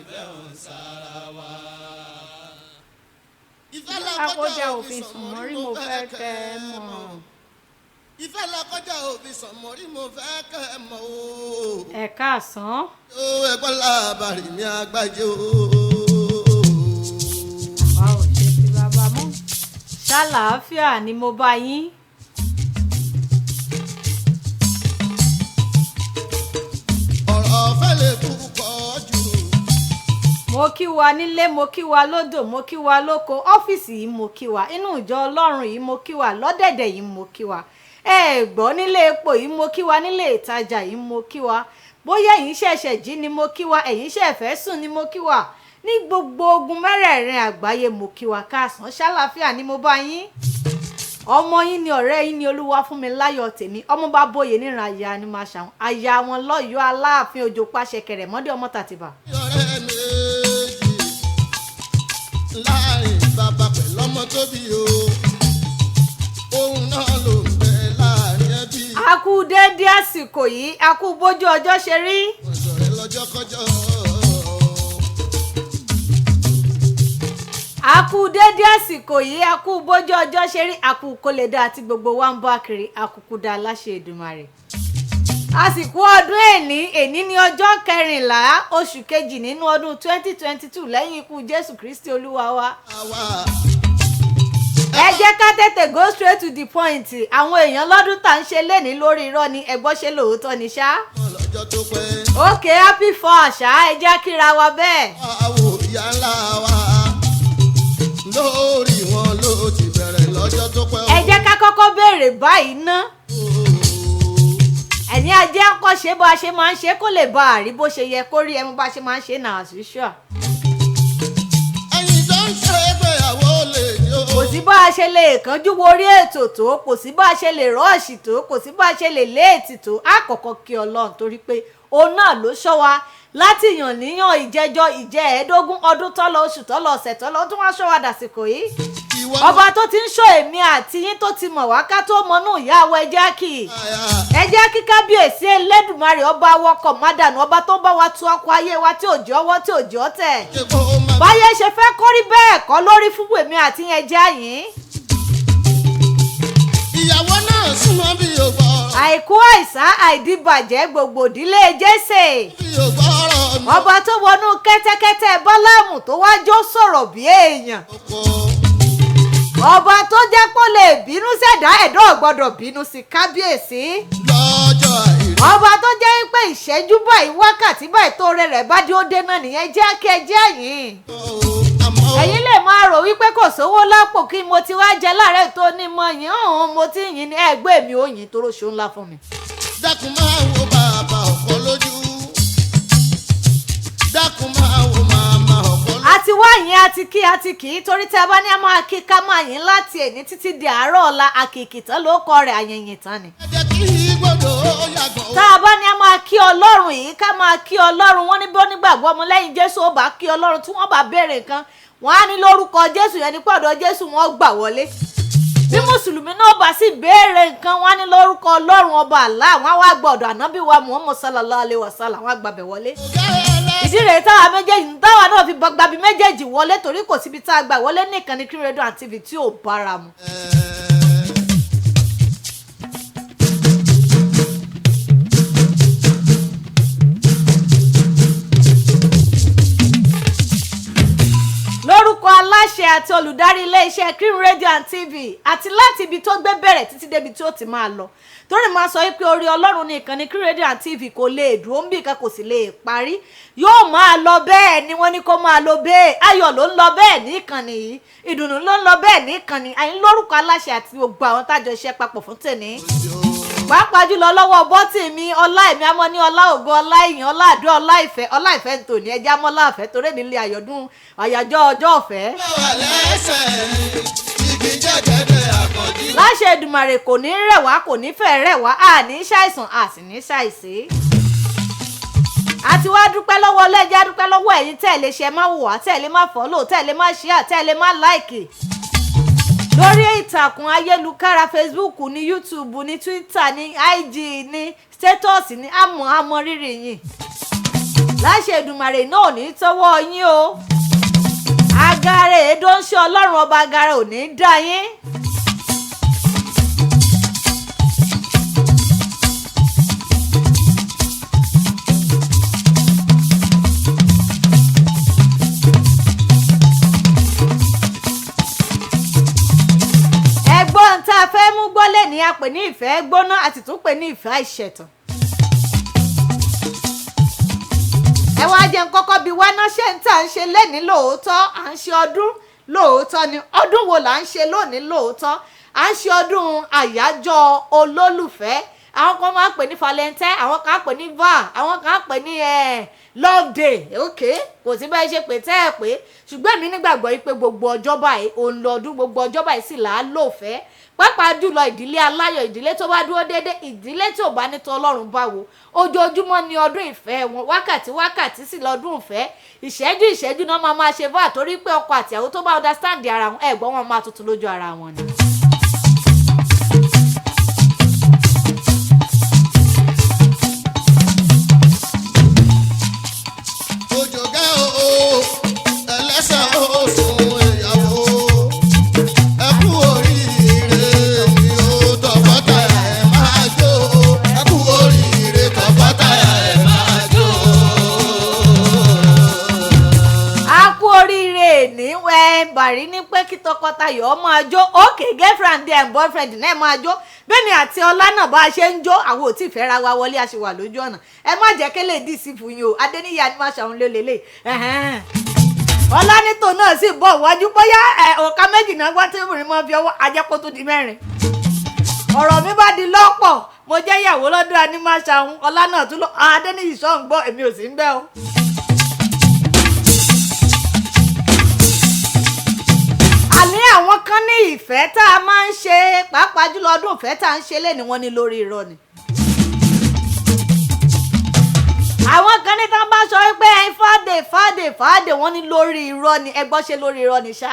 Ìfẹ́ hàn sára wa. Ìfẹ́ Lákọjá òfin sùnmọ́rí, mo fẹ́ kẹ́ ẹ mọ̀. Ìfẹ́ lákọjá òfin sànmọ́rí, mo fẹ́ kẹ́ ẹ mọ̀ o. Ẹ káàsán. Ó ẹgbọ́n làbàrí mi àgbájé o. Wa ò ṣe ti bàbá mọ́. Ṣàlàáfíà ni mo bá yín. Ọ̀rọ̀ ọ̀fẹ́ lè púpọ̀ jù. Mo kí wa nílé, mo kí wa lódò, mo kí wa lóko, ọ́fíìsì yìí mo kí wa, inú ìjọ Ọlọ́run yìí mo kí wa, lọ́dẹ̀dẹ̀ yìí mo kí wa, ẹ gbọ́, nílé epo yìí mo kí wa, nílé ìtajà yìí mo kí wa, bóyá ẹ̀yin ṣẹ̀ṣẹ̀ jí ni mo kí wa, ẹ̀yin ṣẹ̀ fẹ́ sùn ni mo kí wa, ní gbogbo ogun mẹ́rẹ̀ẹ̀rin àgbáyé mo kí wa káàsán. Ṣàlàáfíà ni mo bá yín. Ọmọ yín ni, ọ̀rẹ́ yín ni, olúwa fún mi láyọ̀ tèmi, ọmọ bá bóyè níran aya ni máa ṣàwọn aya wọn lọ́yọ̀ọ́ Aláàfin Òjò pàṣẹ kẹrẹ̀ mọ́dé ọmọ tàtìbà. Ọ̀rẹ́ méjì láàrin bàbá pẹ̀lú ọmọ tó bí o, òun náà ló ń bẹ láàrin ẹbí. A kú déédéé àsìkò yìí, a kú bójú ọjọ́ ṣe rí. Wọ́n sọ̀rẹ́ lọ́jọ́kọ́jọ́. A kú déédéé àsìkò yìí, a kú bójú ọjọ́ ṣe rí, a kú kó lè dáa tí gbogbo wa ń bá kiri, a kúkú dáa láṣẹ Èdùmàrè. Àsìkò ọdún èní, èní ní ọjọ́ 14 oṣù kejì nínú ọdún 2022 lẹ́yìn ikú Jésù Kristi Olúwa wa. Àwa. Ẹ jẹ́ ká tètè go straight to the point. Àwọn èèyàn lọ́dún tá ń ṣe lénìí lórí irọ́ ni, ẹ̀gbọ́n ṣe lóòótọ́ ni ṣá. Wọn lọ́jọ́ tó pẹ́. Ok, happy for àṣà, ẹ jẹ́ kíra wa bẹ́ẹ̀. Àwò ìyá ńlá wa lórí wọn ló ti bẹ̀rẹ̀ lọ́jọ́ tó pẹ́. Ẹ jẹ́ ká kọ́kọ́ béèrè báyìí ná, ẹ̀ní ajé akọ́ṣe bá a ṣe máa ń ṣe kó lè bá a rí bó ṣe yẹ kó rí, ẹmu bá a ṣe máa ń ṣe náà as usual. Ẹ̀yin tó ń ṣe ìgbéyàwó lè ní o. Kò sí bá a ṣe lè kánjú wo orí ètò tó, kò sí bá a ṣe lè rush tó, kò sí bá a ṣe lè late tó, á kọ́kọ́ kí Ọlọ́run torí pé òun náà ló ṣọ́ wa láti yàn níyàn ìjẹjọ ìjẹẹ̀ẹ́dógún ọdún tọ́lọ, oṣù tọ́lọ, ọ̀sẹ̀ tọ́lọ, ó tún wá ṣọ́ wa dàsìkò yìí. Ìwọ Ọba tó ti ń ṣọ́ èmi àti yín, tó ti mọ̀ wá ká tó mọnú ìyá wa, ẹ jẹ́ kí ẹ jẹ́ kí kábíyèsí Elédùmarè, ọba awọkọ̀ mádànù, ọba tó bá wa tu ọkọ̀ ayé wa tí òjò ọwọ́ tí òjò tẹ̀. Ṣe kó má Báyé ṣe fẹ́ kórí bẹ́ẹ̀ kọ́ lórí fún èmi àti yẹn, jẹ́ àyín. Ìyàwó náà súnmọ́ bí o gbọ́. Àìkú, àìsá, àìdíbàjẹ́ gbogbo ìdílé Jésè. Bí o gbọ́rọ̀ mi. Ọba tó wọnú kẹ́tẹ́kẹ́tẹ́ Bálámù tó wá jó sọ̀rọ̀ bí èèyàn. Ọkọ. Ọba tó jẹ́ kó lè bínú sẹ̀dá, ẹ̀dọ́ ò gbọ́dọ̀ bínú sí kábíyèsí. Lọ́jọ́ àìrí. Ọba tó jẹ́ pé ìṣẹ́jú báyìí, wákàtí báyìí tó rẹ̀ rẹ̀ bá dé, ó dé náà nìyẹn, jẹ́ kí ẹ jẹ́ àyìn. Àmọ́ Ẹ̀yin lè máa rò wípé kò sówó lápò, kí mo ti wá jẹ láàárẹ̀ tó ní mọ yín ọ̀hún, mo ti yìn ní ẹgbẹ́ mi ò yìn toró ṣó ńlá fún mi. Dákun máa wo bàbá ọkọ lójú, dákun máa wo màmá ọkọ lójú. A ti wá yín, a ti kí, a ti kì í, torí tí a bá ní a máa kí, ká máa yín láti èní títí di àárọ̀ ọ̀la, àkìkì tán ló kọ rẹ̀, àyìnyìn tán ni. Ẹ jẹ́ kí gbọ́dọ̀ ó yàgò. Tá a bá ní a máa kí Ọlọ́run yìí, ká máa kí Ọlọ́run, wọn ní bí onígbàgbọ́ ọmọlẹ́yìn Jésù ó bá kí Ọlọ́run, tí wọ́n bá béèrè nǹkan, wọ́n á ní lórúkọ Jésù yẹn ní pọ̀dọ̀ Jésù wọ́n gbà wọlé. Bí mùsùlùmí náà bá sì béèrè nǹkan, wọ́n á ní lórúkọ Ọlọ́run ọba Allah, wọ́n á wá gbọ́dọ̀ ànábì wa Muhammad sallallahu alayhi wa sallam, wọ́n á gbàbẹ̀ wọlé. Ìdí rèé táwa méjèèjì, táwa náà fi gbàbí méjèèjì wọlé, torí kò síbi tá a gbà wọlé ní ìkànnì Cream Radio and TV tí ò bára mu. Lórúkọ aláṣẹ àti olùdarí iléeṣẹ́ Cream Radio and TV, àti láti ibi tó gbé bẹ̀rẹ̀ títí débi tí ó ti máa lọ, torí máa sọ wípé orí Ọlọ́run ní ìkànnì Cream Radio and TV kò lè dúró ń bì kan, kò sì lè parí, yóò máa lọ bẹ́ẹ̀ ni. Wọ́n ní kó máa lọ bẹ́ẹ̀, ayọ̀ ló ń lọ bẹ́ẹ̀ ní ìkànnì yìí, ìdùnnú ló ń lọ bẹ́ẹ̀ ní ìkànnì àyín. Lórúkọ aláṣẹ àti gbogbo àwọn tájọ iṣẹ́ papọ̀ fún tèmi, pàápàá jùlọ lọ́wọ́ bọ́tì mi, ọlá ẹ̀mí amọ́ ní ọlá ògo, ọlá ìyìn, ọlá àdúrà, ọlá ìfẹ́, ọlá ìfẹ́ ń tòní ẹjẹ́ amọ́lá àfẹ́ torí nílé àyọ̀dún àyájọ́ ọjọ́ ọ̀fẹ́. Wà lẹ́sẹ̀ igi jẹ́gẹ́dẹ́ àkànjí. Láṣẹ Èdùmàrè, kò ní rẹ̀ wá, kò ní fẹ́ rẹ̀ wá, a ní ṣàìsàn, a sì ní ṣàìsí. Àti wá dúpẹ́ lọ́wọ́ ọlẹ́jẹ́, á dúpẹ́ lọ́wọ́ ẹ̀yin tẹ́ ẹ̀ lè ṣe má wò wá, tẹ́ ẹ̀ lè má follow, tẹ́ ẹ̀ lè má share, tẹ́ ẹ̀ lè má like lórí ìtàkùn ayélujára, Facebook ní, YouTube ní, Twitter ní, IG ní, status ní, àmọ́ àmọ́ rírì yìí. Láṣẹ Èdùmàrè náà ò ní tọwọ́ yín o. Agara èédó ń ṣe Ọlọ́run ọba, agara ò ní dá yín. Ẹ̀gbọ́n tá a fẹ́ mú gbọ́lé ní a pè ní ìfẹ́ gbóná, a sì tún pè ní ìfẹ́ àìṣẹ̀tàn. Ẹ wá jẹ́ n kọ́kọ́ bi wá náà, ṣé ń tà ń ṣe lẹ́ni lóòótọ́? À ń ṣe ọdún lóòótọ́ ni. Ọdún wo là ń ṣe lónìí lóòótọ́? À ń ṣe ọdún àyájọ́ olólùfẹ́. Àwọn kan máa ń pè ní Valentine, àwọn kan á pè ní va, àwọn kan á pè ní love day. Ok, kò sí báyìí ṣe pé tẹ́ ẹ pé, ṣùgbọ́n èmi nígbàgbọ́ yìí pé gbogbo ọjọ́ báyìí òun lọ́dún, gbogbo ọjọ́ báyìí sì là á lò fẹ́, pàápàá jùlọ ìdílé aláyọ̀, ìdílé tó bá dúró déédé, ìdílé tí ò bá ní tọlọ́run báwo. Ojoojúmọ́ ni ọdún ìfẹ́ wọn, wákàtí wákàtí sì lọ́dún ìfẹ́, ìṣẹ́jú ìṣẹ́jú náà máa máa ṣe bá, torí pé ọkọ àtìyàwó tó bá understand ara wọn, ẹ̀gbọ́n wọn máa tuntun lójú ara wọn ni. Òjògá o, ẹlẹ́sẹ̀ o, sùn ìyàwó. Ẹ kú oríire ni o, tọkọtaya ẹ máa jó. Ẹ kú oríire, tọkọtaya ẹ máa jó. A kú oríire ní wẹ́ bàrí ní pé kí tọkọtayọ̀ máa jó. Okay, girlfriend and boyfriend náà máa jó. Bẹ́ẹ̀ni àti ọlá náà bá a ṣe ń jó, àwọn ò tí ì fẹ́ ra wa wọlé, a ṣe wà lójú ọ̀nà. Ẹ má jẹ́ kélé dì sí fún yín o. Adéníyà ni má ṣàwọn lélẹ̀. Ọlánítò náà sì bọ̀ wájú, bóyá ọ̀ka méjì náà gbọ́ tí obìnrin máa fi ọwọ́ ajẹ́kó tó di mẹ́rin. Ọ̀rọ̀ mi bá di lọ́pọ̀, mo jẹ́ ìyàwó lọ́dún Anímáṣàun, ọlá náà tún lọ. Adéníyì sọ̀ ń gbọ́, èmi ò sí ń bẹ́ o. Àní àwọn kan ní ìfẹ́ tá a máa ń ṣe, pàápàá jùlọ ọdún ìfẹ́ tá a ń ṣe lé ní wọ́n ní lórí irọ́ ni. Àwọn kan ní tán bá sọ pé ẹ fàdé fàdé fàdé, wọ́n ní lórí irọ́ ni. Ẹ gbọ́, ṣe lórí irọ́ ni ṣá.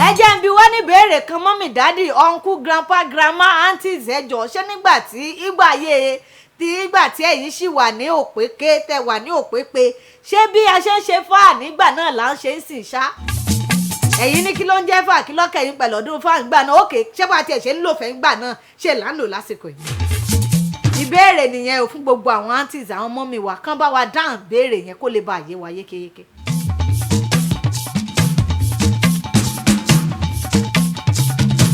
Ẹ jẹ́ ń bi wá ní ìbéèrè kan, mummy, daddy, uncle, grandpa, grandma, aunties, ẹ jọ̀ọ́, ṣé nígbà tí ìgbà ayé tí ìgbà tí ẹ̀yin ṣì wà ní òpèké, tẹ wà ní òpèpè, ṣé bí a ṣe ń ṣe fáà nígbà náà là ń ṣe ń sìn ṣá? Ẹ̀yin ní kí ló ń jẹ́ fà, kí lọ́kẹ̀ yín pẹ̀lú ọdún fáà ńgbà náà? Òkè, ṣé bá tiẹ̀ ṣe ń lò fẹ́ ńgbà náà ṣe là ń lò lásìkò yìí? Ìbéèrè nìyẹn o fún gbogbo àwọn aunties, àwọn mummy wa kán bá wa dáhùn béèrè yẹn kó lè bá yé wa yékéyéké.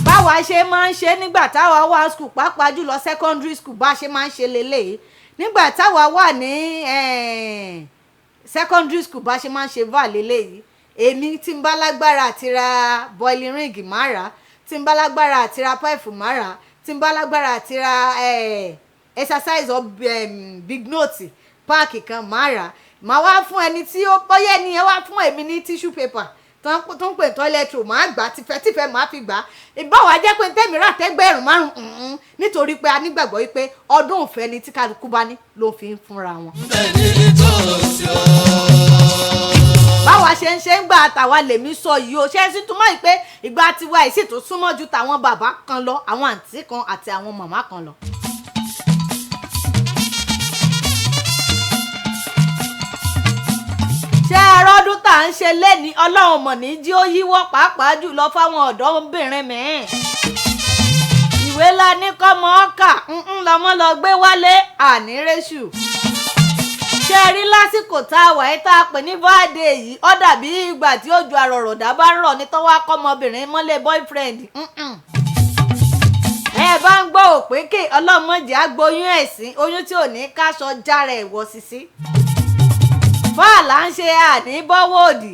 Báwa ṣe máa ń ṣe nígbà táwa wà school, pàápàá jùlọ secondary school, bá ṣe máa ń ṣe leléyìí nígbà táwa wà ní secondary school, bá ṣe máa ń ṣe và leléyìí. Èmi tí ń bá lágbára àti ra boiling ring má rà, tí ń bá lágbára àti ra pipe má rà, tí ń bá lágbára àti ra exercise or big note páàkì kan má rà, màá wá fún ẹni tí ó bóyá ẹni yẹn wá fún èmi ní tissue paper tó ń pè toilet roll, màá gbà tìfẹ́tìfẹ́, màá fi gbà á. Ìbáwá jẹ́ pé tẹ́mi rà tẹ́gbẹ̀rún 5, nítorí pé a nígbàgbọ́ wípé ọdún ìfẹ́ ni tí kálukú bá ní ló fi ń fúnra wọn. Bẹ́ẹ̀ni tó sí ọ. Báwa ṣe ń ṣe ń gbà tàwa lèmi sọ yìí o. Ṣe é sì túmọ̀ yìí pé ìgbà tiwa yìí sì tún súnmọ́ ju tàwọn bàbá kan lọ, àwọn àǹtí kan àti àwọn màmá kan lọ. Ṣé ẹrọ́dún tá à ń ṣe lẹ́ni, Ọlọ́run mọ̀ ní jí ó yíwọ́, pàápàá jùlọ fáwọn ọ̀dọ́bìnrin mìíràn. Ìwé la ní kọ́mọ ọkà ń lọ́mọ lọ gbé wálé ànírésù. Ṣe rí lásìkò tá a wà yìí tá a pè ní báàdé yìí, ó dàbí ìgbà tí òjò àrọ̀rọ̀dá bá rọ̀ ní tọ́wọ́ akọ́mọbìnrin mọ́lẹ̀ boyfriend. Ẹ bá ń gbọ́ òpékè, ọlọ́mọdé agboyún ẹ̀sìn, oyún tí ò ní káṣọ jára ẹ̀ wọ̀ sísí. Fáàlà ń ṣe àní bọ́wọ́ òdì.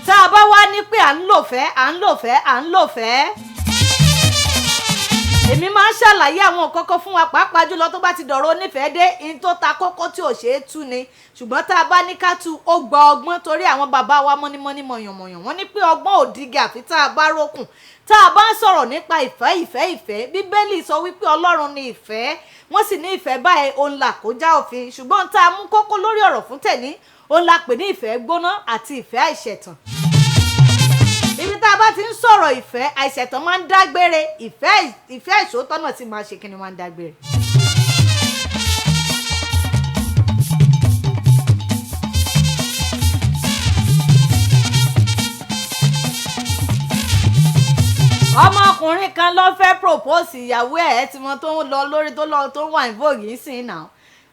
Tá a bá wá ní pé à ń lò fẹ́, à ń lò fẹ́, à ń lò fẹ́, èmi máa ń ṣàlàyé àwọn kọ́kọ́ fún wa, pàápàá jùlọ tó bá ti dọ̀rọ̀ onífẹ̀ẹ́ dé, in tó ta kókó tí ò ṣeé tú ni. Ṣùgbọ́n tá a bá ní ká tú, ó gba ọgbọ́n, torí àwọn bàbá wa mọ́nímọ́ní mọ̀yànmọ̀yàn wọ́n ní pé ọgbọ́n ò dígí àfi tá a bá rókùn. Tá a bá ń sọ̀rọ̀ nípa ìfẹ́, ìfẹ́, ìfẹ́, Bíbélì sọ wípé Ọlọ́run ni ìfẹ́, wọ́n sì ní ìfẹ́ báyìí òun là kójá òfin. Ṣùgbọ́n tá a mú kókó lórí ọ̀rọ̀ fún tẹ̀ní, òun la pè ní ìfẹ́ gbóná àti ìfẹ́ àìṣẹ̀tàn. Ibi tá a bá bá ti ń sọ̀rọ̀ ìfẹ́ àìṣẹ̀tàn máa ń dágbére, ìfẹ́ ìfẹ́ ìṣòótọ́ náà sì máa ṣe kí ni, máa ń dágbére. Ọmọkùnrin kan ló fẹ́ propose ìyàwó ẹ̀. Ẹ́ tí wọ́n tó ń lọ lórí tó lọ tó wà ní vogue yìí sìn náà,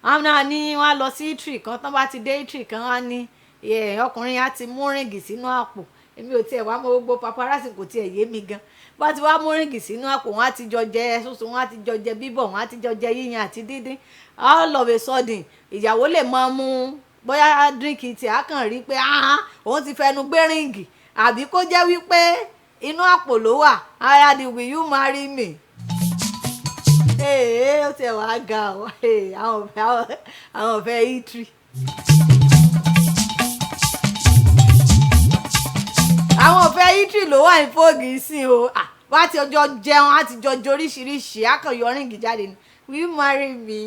àwọn náà ní wọ́n á lọ sí eatery kan. Tán bá ti dé eatery kan, wọ́n á ní ọkùnrin á ti mú ring sínú àpò. Èmi ò tiẹ̀ wá mọ gbogbo paparazzi, kò tiẹ̀ yé mi gan. Bá ti wá mú ring sínú àpò, wọ́n á ti jọ jẹ sísun, wọ́n á ti jọ jẹ bíbọ̀, wọ́n á ti jọ jẹ yíyan àti díndín. All of a sudden, ìyàwó lè máa mú bóyá drink tí a kàn rí pé òun ti fẹnu gbé ring, àbí kó jẹ́ wípé inú àpò ló wà ara di, "Will you marry me?" Ee, ó tiẹ̀ wá ga o. Àwọn ọ̀fẹ́ eatery. Àwọn ọ̀fẹ́ eatery ló wà ní vogue sí o. Wá ti ọjọ́ jẹun, á ti jọ jẹ oríṣiríṣi, á kàn yọ ring jáde ni, "Will you marry me?"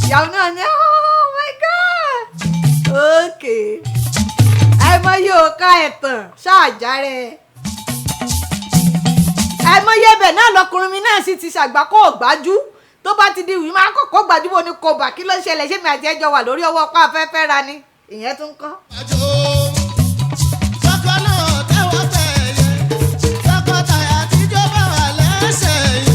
Ìyàwó náà ní, "Oh my God, okay." Àìmọye òka ẹ̀tàn ṣáàjárẹ̀, àìmọye ibẹ̀ náà lọkùnrin mi náà sì ti ṣàgbákò gbájú. Tó bá ti di ìwé máa kọ́kọ́ gbajúmọ̀ ní kọba. Kí ló ń ṣẹlẹ̀? Ṣé mi àti ẹjọ́ wà lórí ọwọ́ pa afẹ́fẹ́ ra ni? Ìyẹn tún kọ́. Àjò tọkọ náà tẹ́wọ́ tẹ̀yẹ, tọkọtaya tíjọ́ bá wà lẹ́sẹ̀ yìí,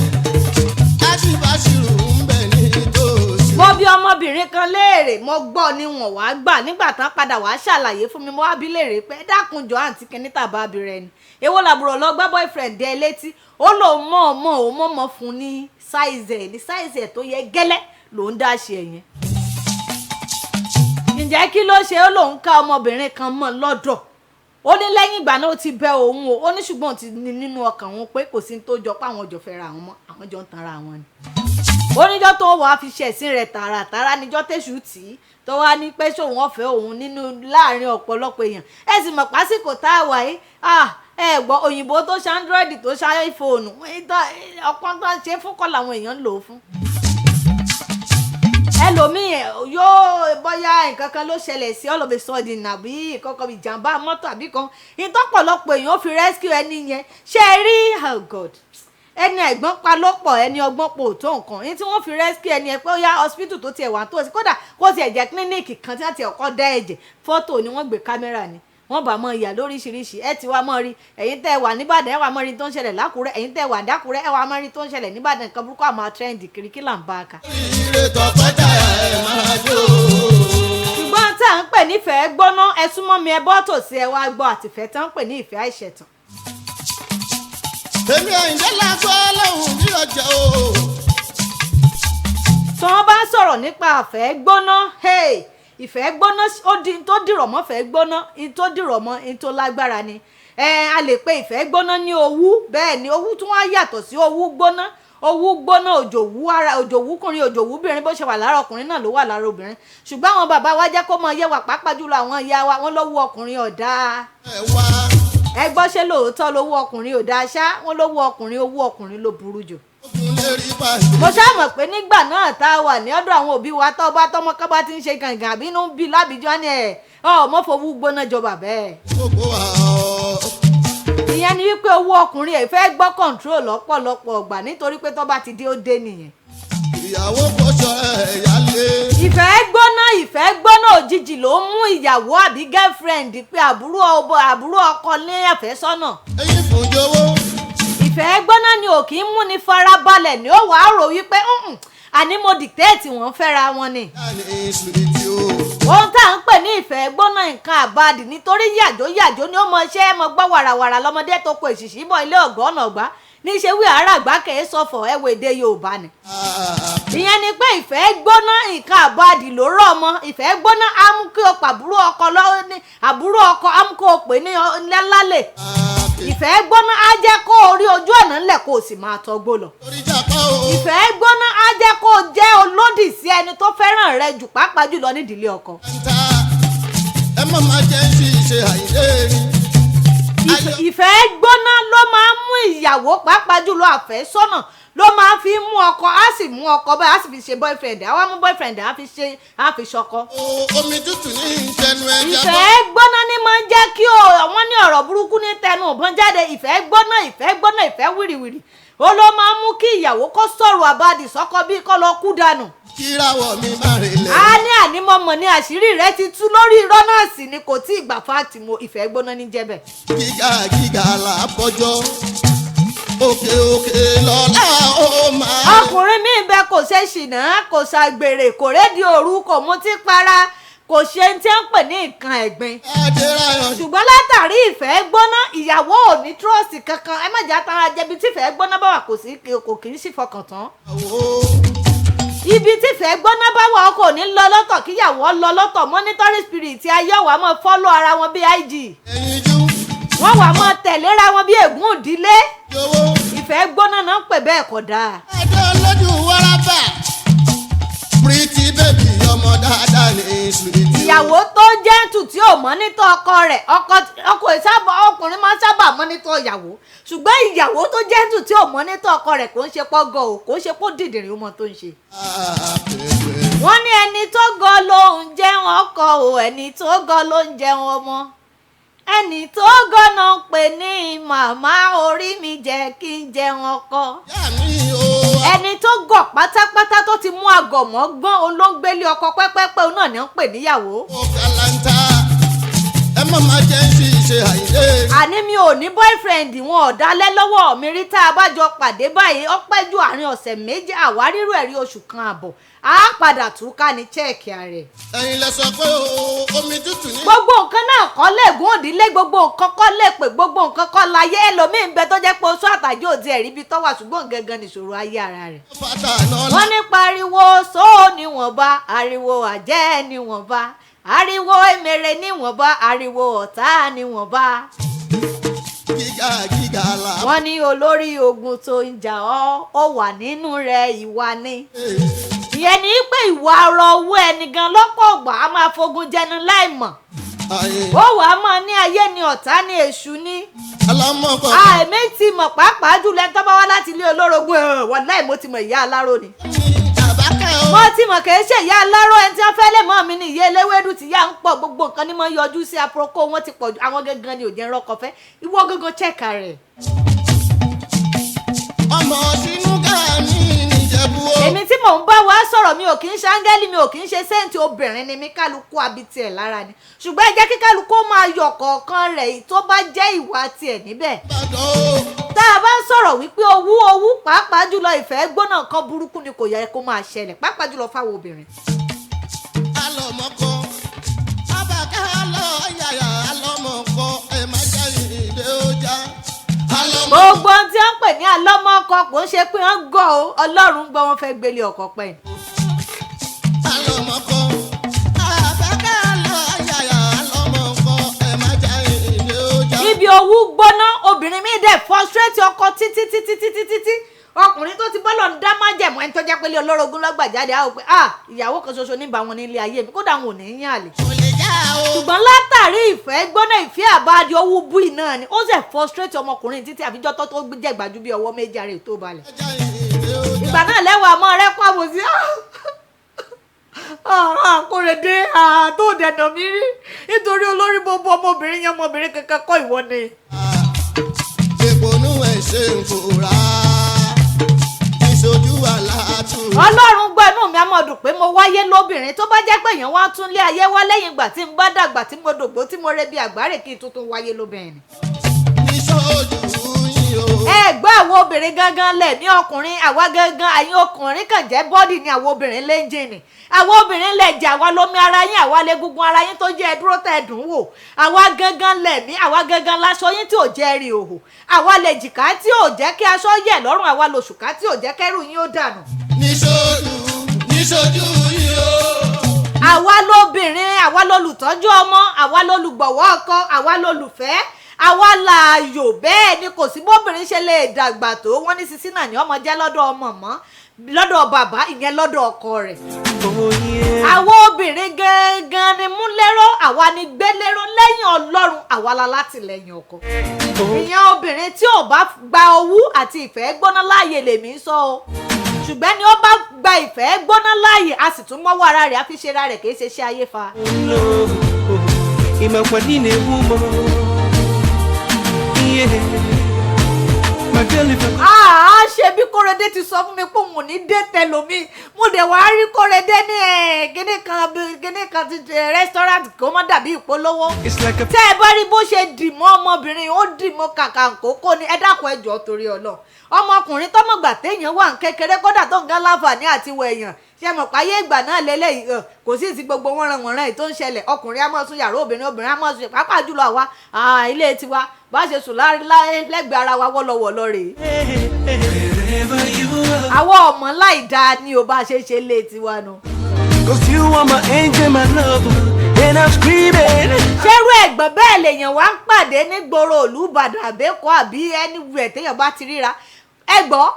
Ajíbáṣírù ń bẹ nítòsí. Mo bi ọmọbìnrin kan léèrè, mo gbọ́ ni wọ́n wá gbà nígbà tán padà wá ṣàlàyé fún mi. Mo wá bí léèrè pé, "Dákunjọ, àǹtí kìíní tàbá abirẹ ni, èwo làbúrò lọ gbá boyfriend ẹ létí?" Ó lóun mọ̀ mọ̀, òun mọ̀ mọ̀ fún ní size ẹ̀, ní size ẹ̀ tó yẹ gẹ́lẹ́ lòún dá ṣe ẹ̀yẹn. Ǹjẹ́ kí ló ṣe? Ó lóun ká ọmọbìnrin kan mọ́ lọ́dọ̀. Ó ní lẹ́yìn ìgbà náà, ó ti bẹ òun o. Ó ní ṣùgbọ́n ó ti ní nínú ọkàn òun pé kò sí ní tó jọ pé àwọn jọ fẹ́ ra àwọn mọ́, àwọn jọ ń tanra àwọn ni. Oníjọ́ tó wàá fi ṣẹ̀sín rẹ̀ tààràtàrà níjọ́ tẹ̀sù tì í, tó wá ní pé ṣòun ọ̀fẹ́ òun nínú láàrin ọ̀pọ̀lọpọ̀ èèyàn. Ẹ sì mọ̀ pásìkò tá a wà yìí, ẹ gbọ́ òyìnbó tó ṣe Android, tó ṣe iPhone, ọ̀pọ̀ tó ń ṣe fún kọ́ làwọn èèyàn ń lò ó fún. Ẹlòmíì yóò bóyá nǹkan kan ló ṣẹlẹ̀ sí all of a sudden, àbí nǹkan ìjàmbá mọ́tò, àbí kan ìtọ́pọ̀lọpọ̀ èèyàn ó fi rescue ẹni yẹn. Ṣe é rí? Oh God, ẹni àìgbọ́n pa ló pọ̀, ẹni ọgbọ́n pò tó nǹkan. Ní tí wọ́n fi rescue ẹni ẹ pé ó yá, hospital tó tiẹ̀ wà tó sí, kódà kó tiẹ̀ jẹ́ clinic kan tí wọ́n ti ọkọ̀ dá ẹ̀jẹ̀, fọ́tò ni wọ́n gbé, kámẹ́rà ni wọ́n bá mọ ìyà lóríṣiríṣi. Ẹ ti wá mọ́ rí, ẹ̀yin tẹ́ ẹ wà níbàdàn, ẹ wà mọ́ rí tó ń ṣẹlẹ̀ lákùrẹ́. Ẹ̀yin tẹ́ ẹ wà dákùrẹ́, ẹ wà mọ́ rí tó ń ṣẹlẹ̀ níbàdàn. Nǹkan burúkú àmọ́ trend kiri. Kí là ń bá a kà? Ire tọkọtaya ẹ máa jó. Ṣùgbọ́n tá à ń pè nífẹ̀ẹ́ gbóná, ẹ súnmọ́ mi, ẹ bọ́ tòsí, ẹ wá gbọ́ àtìfẹ́ tá ń pè ní ìfẹ́ àìṣẹ̀tàn. Èmi Àyìndé lásán lọ́hùn bí ọjà o. Tí wọ́n bá ń sọ̀rọ̀ nípa àfẹ́ gbóná, hey, ìfẹ́ gbóná, ó di tó dìrọ̀ mọ́ fẹ́ gbóná, in tó dìrọ̀ mọ́ in tó lágbára ni. Ẹ a lè pe ìfẹ́ gbóná ní owú. Bẹ́ẹ̀ ni, owú tún wá yàtọ̀ sí owú gbóná. Owú gbóná, òjòwú ara, òjòwú kùnrin, òjòwú bìnrin, bó ṣe wà lára ọkùnrin náà ló wà lára obìnrin. Ṣùgbọ́n àwọn bàbá wa jẹ́ kó mọ yé wa, pàápàá jùlọ àwọn ìyá wa, wọ́n lọ́wọ́ ọkùnrin ọ̀dà. Ẹ wá. Ẹ gbọ́, ṣé lóòótọ́ lówó ọkùnrin ò dáa ṣá? Wọ́n lówó ọkùnrin, owó ọkùnrin ló burú jù. Ogun lè rí pàdé. Mo ṣáà mọ̀ pé nígbà náà tá a wà ní ọ̀dọ̀ àwọn òbí wa, tó bá tọmọ ká bá ti ń ṣe gàngàn àbí inú ń bí lábìjọ́ ni ẹ̀ ọ́ mọ́ fowó gbóná jọba bẹ́ẹ̀. Gbogbo wa ọ. Ìyẹn ni wípé owó ọkùnrin ẹ̀ fẹ́ gbọ́ control lọ́pọ̀lọpọ̀ ọgbà, nítorí pé tó bá ti dé, ó dé nìyẹn. Ìyàwó kọjọ ẹ̀yà lé. Ìfẹ́ gbóná, ìfẹ́ gbóná òjijì ló ń mú ìyàwó àbí girlfriend pé àbúrò ọbọ, àbúrò ọkọ ní àfẹ́sọ́nà. Eyín fún jọ̀wọ́. Ìfẹ́ gbóná ni ò kì í mú ni farabalẹ̀, ni ó wàá rò wípé, "Àní mo dictate wọ́n fẹ́ra wọn ni." Yáni sùwìtì o. Ohun tá à ń pè ní ìfẹ́ gbóná, nǹkan àbàdì nítorí yàjó yàjó ni ó mọ iṣẹ́ mọ gbọ́ wàràwàrà lọ́mọdé tó kọ èṣìṣì bọ̀ ilé ọ̀gọ́nà ọ̀gbá níṣẹ́ wí àràgbá kèé sọ̀fọ̀ ẹ̀wọ̀ èdè Yorùbá ni. Ìyẹn ni pé ìfẹ́ gbóná, nǹkan àbàdì ló rọ̀ mọ́. Ìfẹ́ gbóná á mú kí o pàbúrò ọkọ lọ́wọ́ ní àbúrò ọkọ, á mú kó o pè ní lálẹ́. Ìfẹ́ gbóná á jẹ́ kó o rí ojú ọ̀nà ńlẹ̀, kó o sì máa tọgbó lọ. Torí jàpá o. Ìfẹ́ gbóná á jẹ́ kó o jẹ́ olódì sí ẹni tó fẹ́ràn rẹ jù, pàápàá jùlọ nídìílé ọkọ. Ta ẹ má máa jẹ́ ṣíṣe Àyìndé ni. Ìfẹ́ gbóná ló máa ń mú ìyàwó, pàápàá jùlọ àfẹ́sọ́nà, ló ló máa fi mú ọkọ, á sì mú ọkọ báyìí, á sì fi ṣe boyfriend, á wá mú boyfriend, á fi ṣe, á fi ṣọkọ. Omi tútù ní ìtẹnu ẹja bọ́. Ìfẹ́ gbóná ní máa ń jẹ́ kí wọ́n ní ọ̀rọ̀ burúkú ní tẹnu ìbọn jáde. Ìfẹ́ gbóná, ìfẹ́ gbóná, ìfẹ́ wìrìwìrì, ó ló máa ń mú kí ìyàwó kó sọ̀rọ̀ àbàdì sọ́kọ bí kó lọ kú dànù. Kíráwọ̀ mi má relẹ̀. A ní ànímọ̀mọ̀ ní àṣírí rẹ ti tú lórí irọ́ náà sì ni kò tí ì gbà fáàtì mo. Ìfẹ́ gbóná ní jẹ́bẹ̀. Gíga gíga là bọ́jọ́, òkè òkè lọ́la ó máa. Ọkùnrin míì bẹ, kò ṣe ṣìnà, kò ṣàgbèrè, kò rédi òru, kò mutí para, kò ṣe tí ń pè ní nǹkan ẹ̀gbin. Adéráyọ̀. Ṣùgbọ́n látàrí ìfẹ́ gbóná, ìyàwó ò ní trust kankan. Ẹ má jẹ́ àtàrà jẹbi. Tí ìfẹ́ gbóná bá wà, kò sí, kò kì í sì fọkàn tán. Ibi tí ìfẹ́ gbóná bá wà, ọkọ ò ní lọ lọ́tọ̀, kíyàwó lọ lọ́tọ̀. Monitoring spirit ayé wàá máa follow ara wọn bí IG. Ẹ̀yin jú. Wọ́n wàá máa tẹ̀léra wọn bí ègún ìdílé. Jọ̀wọ́. Ìfẹ́ gbóná náà ń pè bẹ́ẹ̀, kò dáa. Adé olójú wárábà. Pretty baby, ọmọ dáadáa ní sweet. Ìyàwó tó gentle tí ò monitor ọkọ rẹ̀, ọkọ ọkọ ìsábà, ọkùnrin máa ń sábà monitor ìyàwó, ṣùgbọ́n ìyàwó tó gentle tí ò monitor ọkọ rẹ̀, kò ń ṣe pọ́ gọ̀ o, kò ń ṣe pọ́ dìdìrín, ó mọ tó ń ṣe. Pẹ̀pẹ̀. Wọ́n ní ẹni tó gọ̀ ló ń jẹun ọkọ o, ẹni tó gọ̀ ló ń jẹun ọmọ, ẹni tó gọ̀ náà ń pè ní màmá. Orí mi jẹ́ kí n jẹun ọkọ. Yá mi o. Ẹni tó gọ̀ pátápátá, tó ti mú àgọ̀ mọ́ gbọ́n, òun ló ń gbélé ọkọ pẹ́pẹ́pẹ́, òun náà ní ń pè níyàwó. Ó kàlàntà, ẹ má má jẹ́ ń ṣe àìdè. Àní mi ò ní boyfriend, wọn ò dálẹ́ lọ́wọ́ mi rí. Tá a bá jọ pàdé báyìí, ó pẹ́ ju àárín ọ̀sẹ̀ 2, àwárírò ẹ̀rí oṣù kan àbọ̀, á padà túká ní check rẹ̀. Ẹ̀yin lẹ sọ pé o omi tútù ní. Gbogbo nǹkan náà kọ́ lẹ́gùn òdílé, gbogbo nǹkan kọ́ lè pè, gbogbo nǹkan kọ́ láyé. Ẹlòmíín bẹ tó jẹ́ pé oṣù àtàjẹ́ òdi ẹ̀rí ibi tọ́wà, ṣùgbọ́n gangan nìṣòro ayé ara rẹ̀. Fata náà. Wọ́n ní pariwo sóò níwọ̀nba, ariwo àjẹ́ níwọ̀nba, ariwo èmèrè níwọ̀nba, ariwo ọ̀tá níwọ̀nba. Gíga gíga la. Wọ́n ní olórí ogun tó ń jà ọ́, ó wà nínú rẹ̀, ìwà ni. Ìyẹn ní pé ìwà ọ̀rọ̀ owó ẹni gan lọ́pọ̀ ọgbà á máa fogun jẹnu láì mọ̀. Ayé. Ó wàá mọ̀ ní ayé ni, ọ̀tá ni, èṣù ni. Alámọ̀kọ. Àìmí ti mọ̀, pàápàá jùlọ ẹni tó bá wá láti ilé olórogún ẹ̀, wàláì mo ti mọ̀, ìyá aláró ni. Àbákẹ́ o. Mo ti mọ̀ kì í ṣe ìyá aláró. Ẹni tí wọ́n fẹ́ lè mọ́ mi ní ìyá eléwédú tí ìyá ń pọ̀, gbogbo nǹkan ní mọ́ yọjú sí aproko wọn ti pọ̀ jù. Àwọn gangan ni ò jẹ́ rọ́kọ fẹ́. Ìwọ gangan check rẹ̀. Ọmọ sínú gàmí níjẹ̀bú o. Èmi tí mò ń bá wa sọ̀rọ̀, mi ò kì í ṣe áńgẹ́lì, mi ò kì í ṣe saint. Obìnrin ni mí, kálukú abití ẹ̀ lára ni, ṣùgbọ́n ẹ jẹ́ kí kálukú ó máa yọ kọ̀ọ̀kan rẹ̀ tó bá jẹ́ ìwà tiẹ̀ níbẹ̀. Ìbàdàn o. Tá a bá ń sọ̀rọ̀ wípé owú, owú, pàápàá jùlọ ìfẹ́ gbóná, nǹkan burúkú ni, kò yẹ kó máa ṣẹlẹ̀, pàápàá jùlọ fáwọn obìnrin. Alọ́mọkọ. Abàkẹ́ alọ́ yàyà alọ́mọkọ, ẹ má jẹ́ ìdè ọjà. Alọ́mọkọ. Gbogbo ohun tí wọ́n ń pè ní alọ́mọkọ, kò ń ṣe pé wọ́n gọ̀ o. Ọlọ́run gbọ́, wọn fẹ́ gbélé ọkọ pẹ́ ni. Alọ́mọkọ. Abàkẹ́ alọ́ yàyà alọ́mọkọ, ẹ má jẹ́ ìdè ọjà. Ibi owú gbóná, obìnrin mi dẹ̀ frustrate ọkọ títí títí títí títí. Ọkùnrin tó ti bọ́lọ̀ ń dá májẹ̀mú, ẹni tó jẹ́ pé ilé olórogún lọ́gbà jáde, á wò pé, ah, ìyàwó kan ṣoṣo níbà wọn ní ilé ayé mi, kódà wọn ò ní í yàn àlè. Kò lè já o. Ṣùgbọ́n látàrí ìfẹ́ gbóná, ìfẹ́ àbáàdì, owú búì náà ni ó sì frustrate ọmọkùnrin títí àfijọ́ tó jẹ̀gbájú bí ọwọ́ méjì ara ètò balẹ̀. Ẹ jẹ́ ìdè ọjà. Ìgbà náà lẹ́wọ̀ àmọ́ rẹ kó àbòsí Kórèdé tó dẹ̀nà mi rí nítorí olórí gbogbo ọmọbìnrin yẹn, ọmọbìnrin kankan kọ́, ìwọ ni. Ìpònú ẹ̀ ṣe ń fòrà. Ìṣojú àlàtú. Ọlọ́run gbọ́, inú mi á mọ̀ dùn pé mo wáyé lóbìnrin. Tó bá jẹ́ pé èèyàn wá tún lé ayé wá lẹ́yìn ìgbà tí n bá dàgbà, tí mo dògbó, tí mo re bí àgbáre, kí n tuntun wáyé lóbìnrin ni. Ìṣojú yín o. Ẹ gbọ́, àwọn obìnrin gangan lẹ̀ ní ọkùnrin, àwa gangan. Àyín ọkùnrin kàn jẹ́ body ni, àwọn obìnrin l'engine. Àwọn obìnrin lẹ̀ jẹ́, àwa lómi ara yín, àwa lẹ́gungun ara yín tó jẹ́ ẹ dúró tẹ́ ẹ dùn wò. Àwa gangan lẹ̀ mí, àwa gangan láṣọ yín tí ò jẹ́ rí òhò, àwa lè jìká tí ò jẹ́ kí aṣọ yẹ̀ lọ́rùn, àwa lòṣùká tí ò jẹ́ kẹ́rù yín ó dànù. Níṣojú níṣojú yín o. Àwa lóbìnrin, àwa lolùtọ́jú ọmọ, àwa lolùgbọ̀wọ́ ọkọ, àwa lolùfẹ́, àwa lààyò. Bẹ́ẹ̀ ni, kò sí bóbìnrin ṣe lè dàgbà tó, wọ́n ní sisi náà ní ọmọ jẹ́ lọ́dọ̀ ọmọ mọ́. Lọ́dọ̀ bàbá, ìyẹn lọ́dọ̀ ọkọ rẹ̀. Oh yeah. Àwọn obìnrin gangan ni múlẹ́rọ́, àwa ni gbélérò lẹ́yìn Ọlọ́run, àwa la látìlẹ́yìn ọkọ. Ìyẹn obìnrin tí ò bá gba owú àti ìfẹ́ gbóná láàyè lèmi ń sọ o, ṣùgbọ́n ni ó bá gba ìfẹ́ gbóná láàyè, a sì tún mọ́wọ́ ara rẹ̀, á fi ṣe ara rẹ̀, kì í ṣe iṣẹ́ ayé fa. No. Ìmọ̀pọ̀ nínú ewu mọ́. Yeah. My girl, if I Àá ṣe bí Kórèdé ti sọ fún mi pé òun ò ní dé tẹlomi, mo dẹ̀ wá rí Kórèdé ní ẹ̀ kíní kan kíní kan ti restaurant, kó má dàbí ìpolówó. It's like a Tẹ́ ẹ bá rí bó ṣe dì mọ́ ọmọbìnrin, ó dì mọ́ kàkàǹkókó ni. Ẹ dákun, ẹ jọ̀ọ́, torí Ọlọ́run, ọmọkùnrin tọmọgbà téèyàn wà ń kékeré, kódà tó ń gán láǹfààní àti wọ èèyàn, ṣe mọ̀ páyé ìgbà náà lélẹ́yìí, kò sí ti gbogbo wọ́nranwọ̀nran yìí tó ń ṣẹlẹ̀. Ọkùnrin á máa sùn yàrá obìnrin, obìnrin á máa sùn, pàápàá jùlọ àwa ilé tiwa bá ṣe sùn lẹ́gbẹ̀ẹ́ ara wa wọ́lọ́wọ́lọ́ rèé. Wherever you are. Àwọn ọmọ láì dáa ni ò bá ṣe ṣe lé tiwa nu. 'Cause you are my angel, my lover. And I'm screaming. Ṣérú ẹ̀gbọ́n bẹ́ẹ̀ lèèyàn wá ń pàdé nígboro ìlú Ìbàdàn àbẹ́kọ́ àbí anywhere téèyàn bá ti ríra ẹ̀gbọ́n,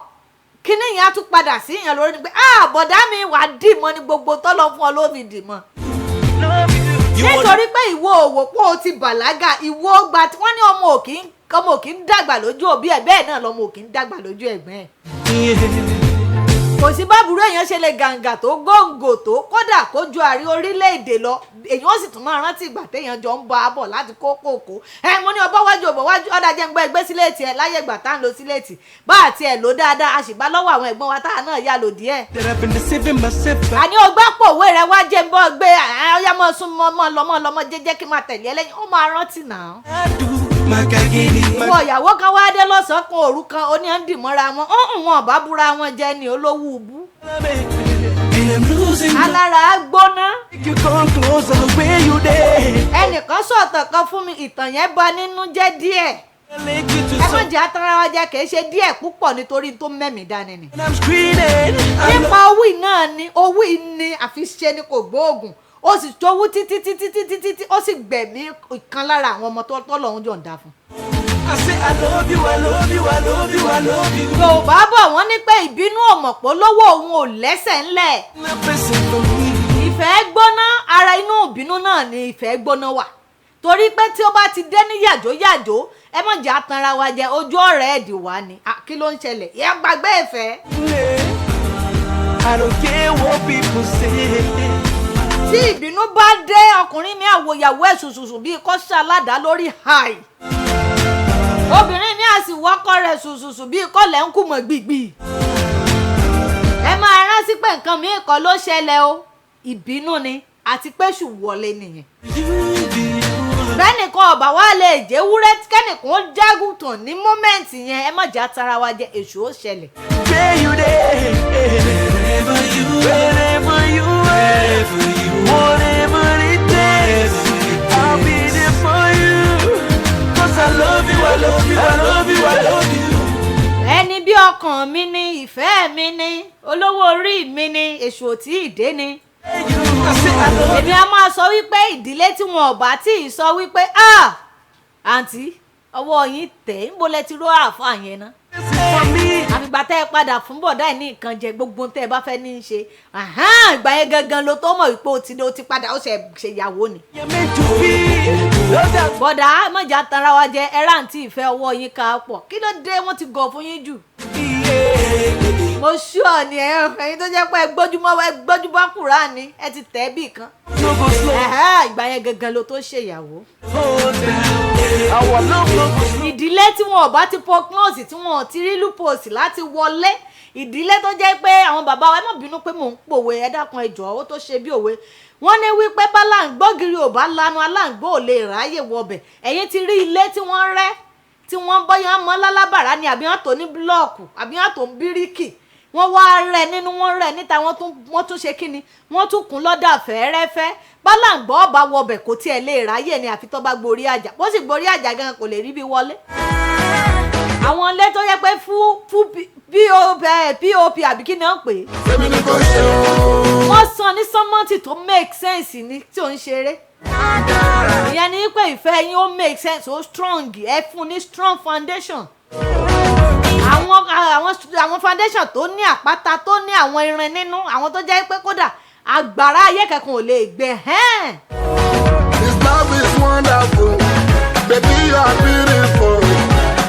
kíní yẹn á tún padà sí yẹn lórí ni pé, ah, bọ̀dá mi, wà á dìmọ́ ní gbogbo tọ́lọ́ fún ọ ló fi dìmọ́. Love you. You are Nítorí pé ìwọ òwò pé o ti bàlágà, ìwọ gba tí wọ́n ní ọmọ òkì ń dàgbà lójú òbí ẹ̀, bẹ́ẹ̀ náà lọmọ òkì ń dàgbà lójú ẹ̀gbọ́n ẹ̀. Kò sí báburú èèyàn ṣe lè gàǹgà tó, góńgò tó, kódà kó ju àrí orílẹ̀-èdè lọ, èèyàn ó sì tún máa rántí ìgbà téèyàn jọ ń bá a bọ̀ láti kó kòkó ẹ. Mo ní ọbọ̀ wájú, ọbọ̀ wájú, ọ̀dà jẹ́ ń gbọ́ ẹgbẹ́ síléètì ẹ láyé ìgbà tá à ń lo síléètì bá àti ẹ̀ lò dáadáa, a sì bá lọ́wọ́ àwọn ẹ̀gbọ́n wa táà náà yá lò díẹ̀. That I've been deceiving myself. Àní ọgbà pòwe rẹ wá, jẹ́ ń bọ́ gbé, ọyá, mọ́ sún mọ́, mọ́ lọ́mọ́ lọ́mọ́ jẹ́jẹ́ kí n máa tẹ̀lé ẹ lẹ́yìn, ó máa rántí náà. I do. My gagini. My Ìwọ ìyàwó kan wá dé lọ́sàn-án kan, òru kan, ó ní à ń dì mọ́ra wọn, ó ń wọn bá búra wọn jẹ ní olówó ubú. And I'm losing my Alára gbóná. You come closer where you there. Ẹnìkan sọ̀tàn kan fún mi, ìtàn yẹn bà nínú jẹ́ díẹ̀. I link you to Ẹ má some. jẹ́ atara wa jẹ, kì í ṣe díẹ̀ púpọ̀, nítorí tó mẹ́mìí dání ni. And I'm screaming. I'm Nípa owó náà ni, owó ni àfiṣe ni kò gbóògùn, ó sì tówú títí títí títí títí, ó sì gbẹ̀mí ìkan lára àwọn ọmọ tó tọ́lọ́hún jọ̀ǹda fún. I say I love you, I love you, I love you, I love you. Yorùbá bọ̀, wọ́n ní pé ìbínú ọ̀mọ̀pọ̀ lówó òun ò lẹ́sẹ̀ ńlẹ̀. Not person for me. Ìfẹ́ gbóná, ara inú ìbínú náà ni ìfẹ́ gbóná wà, torí pé tí ó bá ti dé ní yàjó yàjó, ẹ má jẹ́ atanra wa jẹ, ojú ọ̀rẹ́ ẹ̀dì wá ni. Ah, kí ló ń ṣẹlẹ̀? Ẹ gbàgbé ìfẹ́. I don't care what people say. Tí ìbínú bá dé, ọkùnrin mi àwòyàwó ẹ̀ ṣùṣùṣù bíi kọ́ṣẹ́ aládàá lórí hàì, obìnrin mi á sì wọ́kọ rẹ̀ ṣùṣùṣù bíi kọ́lẹ̀ ń kùmọ̀ gbìgbì. Ẹ máa rántí pé nǹkan míì kọ́ ló ṣẹlẹ̀ o, ìbínú ni, àti pé ṣù wọlé nìyẹn. You be one. Bẹ́nìkan ọ̀bà wa lè jẹ́ wúrẹ́, kẹ́nìkan ó jágùntàn ní moment yẹn, ẹ má jẹ́ atara wa jẹ, èṣù ó ṣẹlẹ̀. Where you there? Wherever you wherever you are, whatever it takes, I'll be there for you. 'Cause I love you, I love you, I love you, I love you. Ẹni bí ọkàn mi ni, ìfẹ́ mi ni, olówó orí mi ni, èṣù ò tí ì dé ni. I say I love Èmi a máa sọ wípé ìdílé tí wọn ò bá tí ì sọ wípé, "Ah, àǹtí, ọwọ́ yín tẹ̀ ń bolẹ̀ ti ró àáfàá yẹn ná." for me. Àfìgbà tẹ́ ẹ padà fún bọ̀dá ẹ̀ ní nǹkan jẹ, gbogbo tẹ́ ẹ bá fẹ́ ní í ṣe, àhán, ìgbà yẹn gangan ló tó mọ̀ wípé ó ti padà, ó ṣe ṣèyàwó ni. You're meant to be. Love that. Bọ̀dá, mọ̀jà tanra wa jẹ, ẹ ráǹtí ìfẹ́, ọwọ́ yín ká pọ̀. Kí ló dé wọ́n ti gọ̀ fún yín jù? Mo ṣúọ̀ ni ẹ̀yin tó jẹ́ pé ẹ gbójúmọ́ Kùránì, ẹ ti tẹ̀ ẹ́ bì kan. No go slow. Ẹ̀hẹ́, ìgbà yẹn gangan ló tó ṣèyàwó. Hold down. Our love no go slow. Ìdílé tí wọn ò bá ti prognose, tí wọn ò ti rí loopholes láti wọlé, ìdílé tó jẹ́ pé àwọn bàbá wa, ẹ má bínú pé mò ń pòwe, ẹ dákun, ẹ jọ̀ọ́, ó tó ṣe bí òwe, wọ́n ní wípé bálàǹgbọ́gìrì ò bá lanu, aláǹgbó ò lè ráyè wọbẹ̀. Ẹ̀yin ti rí ilé tí wọ́n rẹ́, tí wọ́n bọ́yá mọ́ lálábàrá ni, àbí wọ́n tó ní búlọ́ọ̀kù, àbí wọ́n tó ń bíríkì, wọ́n wá rẹ̀ nínú, wọ́n rẹ̀ níta, wọ́n tún ṣe kíni, wọ́n tún kún lọ́dà fẹ́ẹ́rẹ́fẹ́, bálàǹgbọ́ ọba wọbẹ̀, kò tiẹ̀ lè ráyè ni, àfi tó bá gborí àjà. Bó sì gborí àjà gan, kò lè rí bí wọlé. Àwọn ilé tó yẹ pé fún pop àbí kí ni wọ́n pè é, Èmi ni kò ṣe o. wọ́n san ní sọ́mọ́ǹtì tó make sense ni, tí ò ń ṣeré. Ìyẹn ni pé ìfẹ́ yín ó make sense, ó strong, ẹ fún ní strong foundation. Àwọn foundation tó ní àpáta, tó ní àwọn irin nínú, àwọn tó jẹ́ pé kódà àgbàrá ayé kankan ò lè gbé hẹ́n. This love is wonderful. Baby, you are beautiful.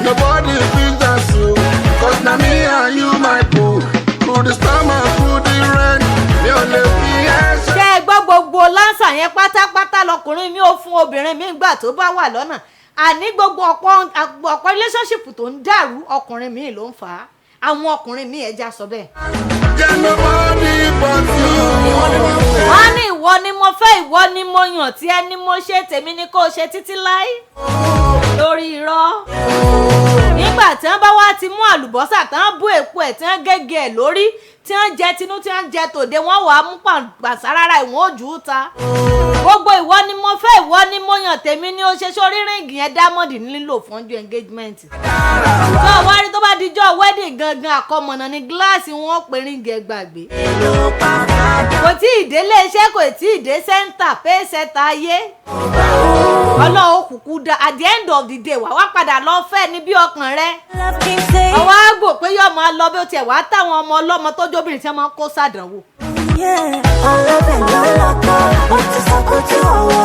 Nobody feels as you. 'Cause now me and you, my boo. Through the storm and through the rain. Mi ò lè fi ẹ́ ṣe. Ṣé ẹ gbọ́? Gbogbo lánsà yẹn pátápátá lọkùnrin mi ò fún obìnrin mi gbà tó bá wà lọ́nà. Àní gbogbo ọ̀pọ̀ relationship tó ń dàrú, ọkùnrin mi ló ń fà á. Àwọn ọkùnrin mi, ẹja sọ bẹ́ẹ̀. Get nobody but you. Wọ́n á ní ìwọ ni mo fẹ́, ìwọ ni mo yàn, tí ẹ ní mo ṣe, tèmi ni kò ṣe títí láí, lórí irọ́. Nígbà tí wọ́n bá wá ti mú àlùbọ́sà, tí wọ́n bú èpo ẹ̀, tí wọ́n gégé ẹ̀ lórí, tí wọ́n jẹ tinú, tí wọ́n jẹ tòde, wọ́n wàá mú pàṣárára ìwọ̀n ojú ta. Gbogbo ìwọ ni mo fẹ́, ìwọ ni mo yàn, tèmi ni ó ṣe sórí ring yẹn, diamond nílò fún ọjọ́ engagement tó wá rí. Tó bá dijọ́ wedding gangan, àkọmọ̀nà ní gíláàsì wọn pè ring ẹ, gbàgbé. Kò tí ì délé iṣẹ́, kò tí ì dé center pay center ayé. Ọlọ́run òkùnkùn da. At the end of the day, wà wá padà lọ fẹ́ ní bí ọkàn rẹ. Love keeps saying, Ọwọ́ àgbò pé yóò máa lọ bí ó tiẹ̀ wá táwọn ọmọ ọlọ́mọ tó jóbìnrin tí wọ́n máa ń kó sàdánwò. Yeah. Ọlọ́bẹ̀ ló lọ́kọ̀, ó ti sọkútù ọwọ́.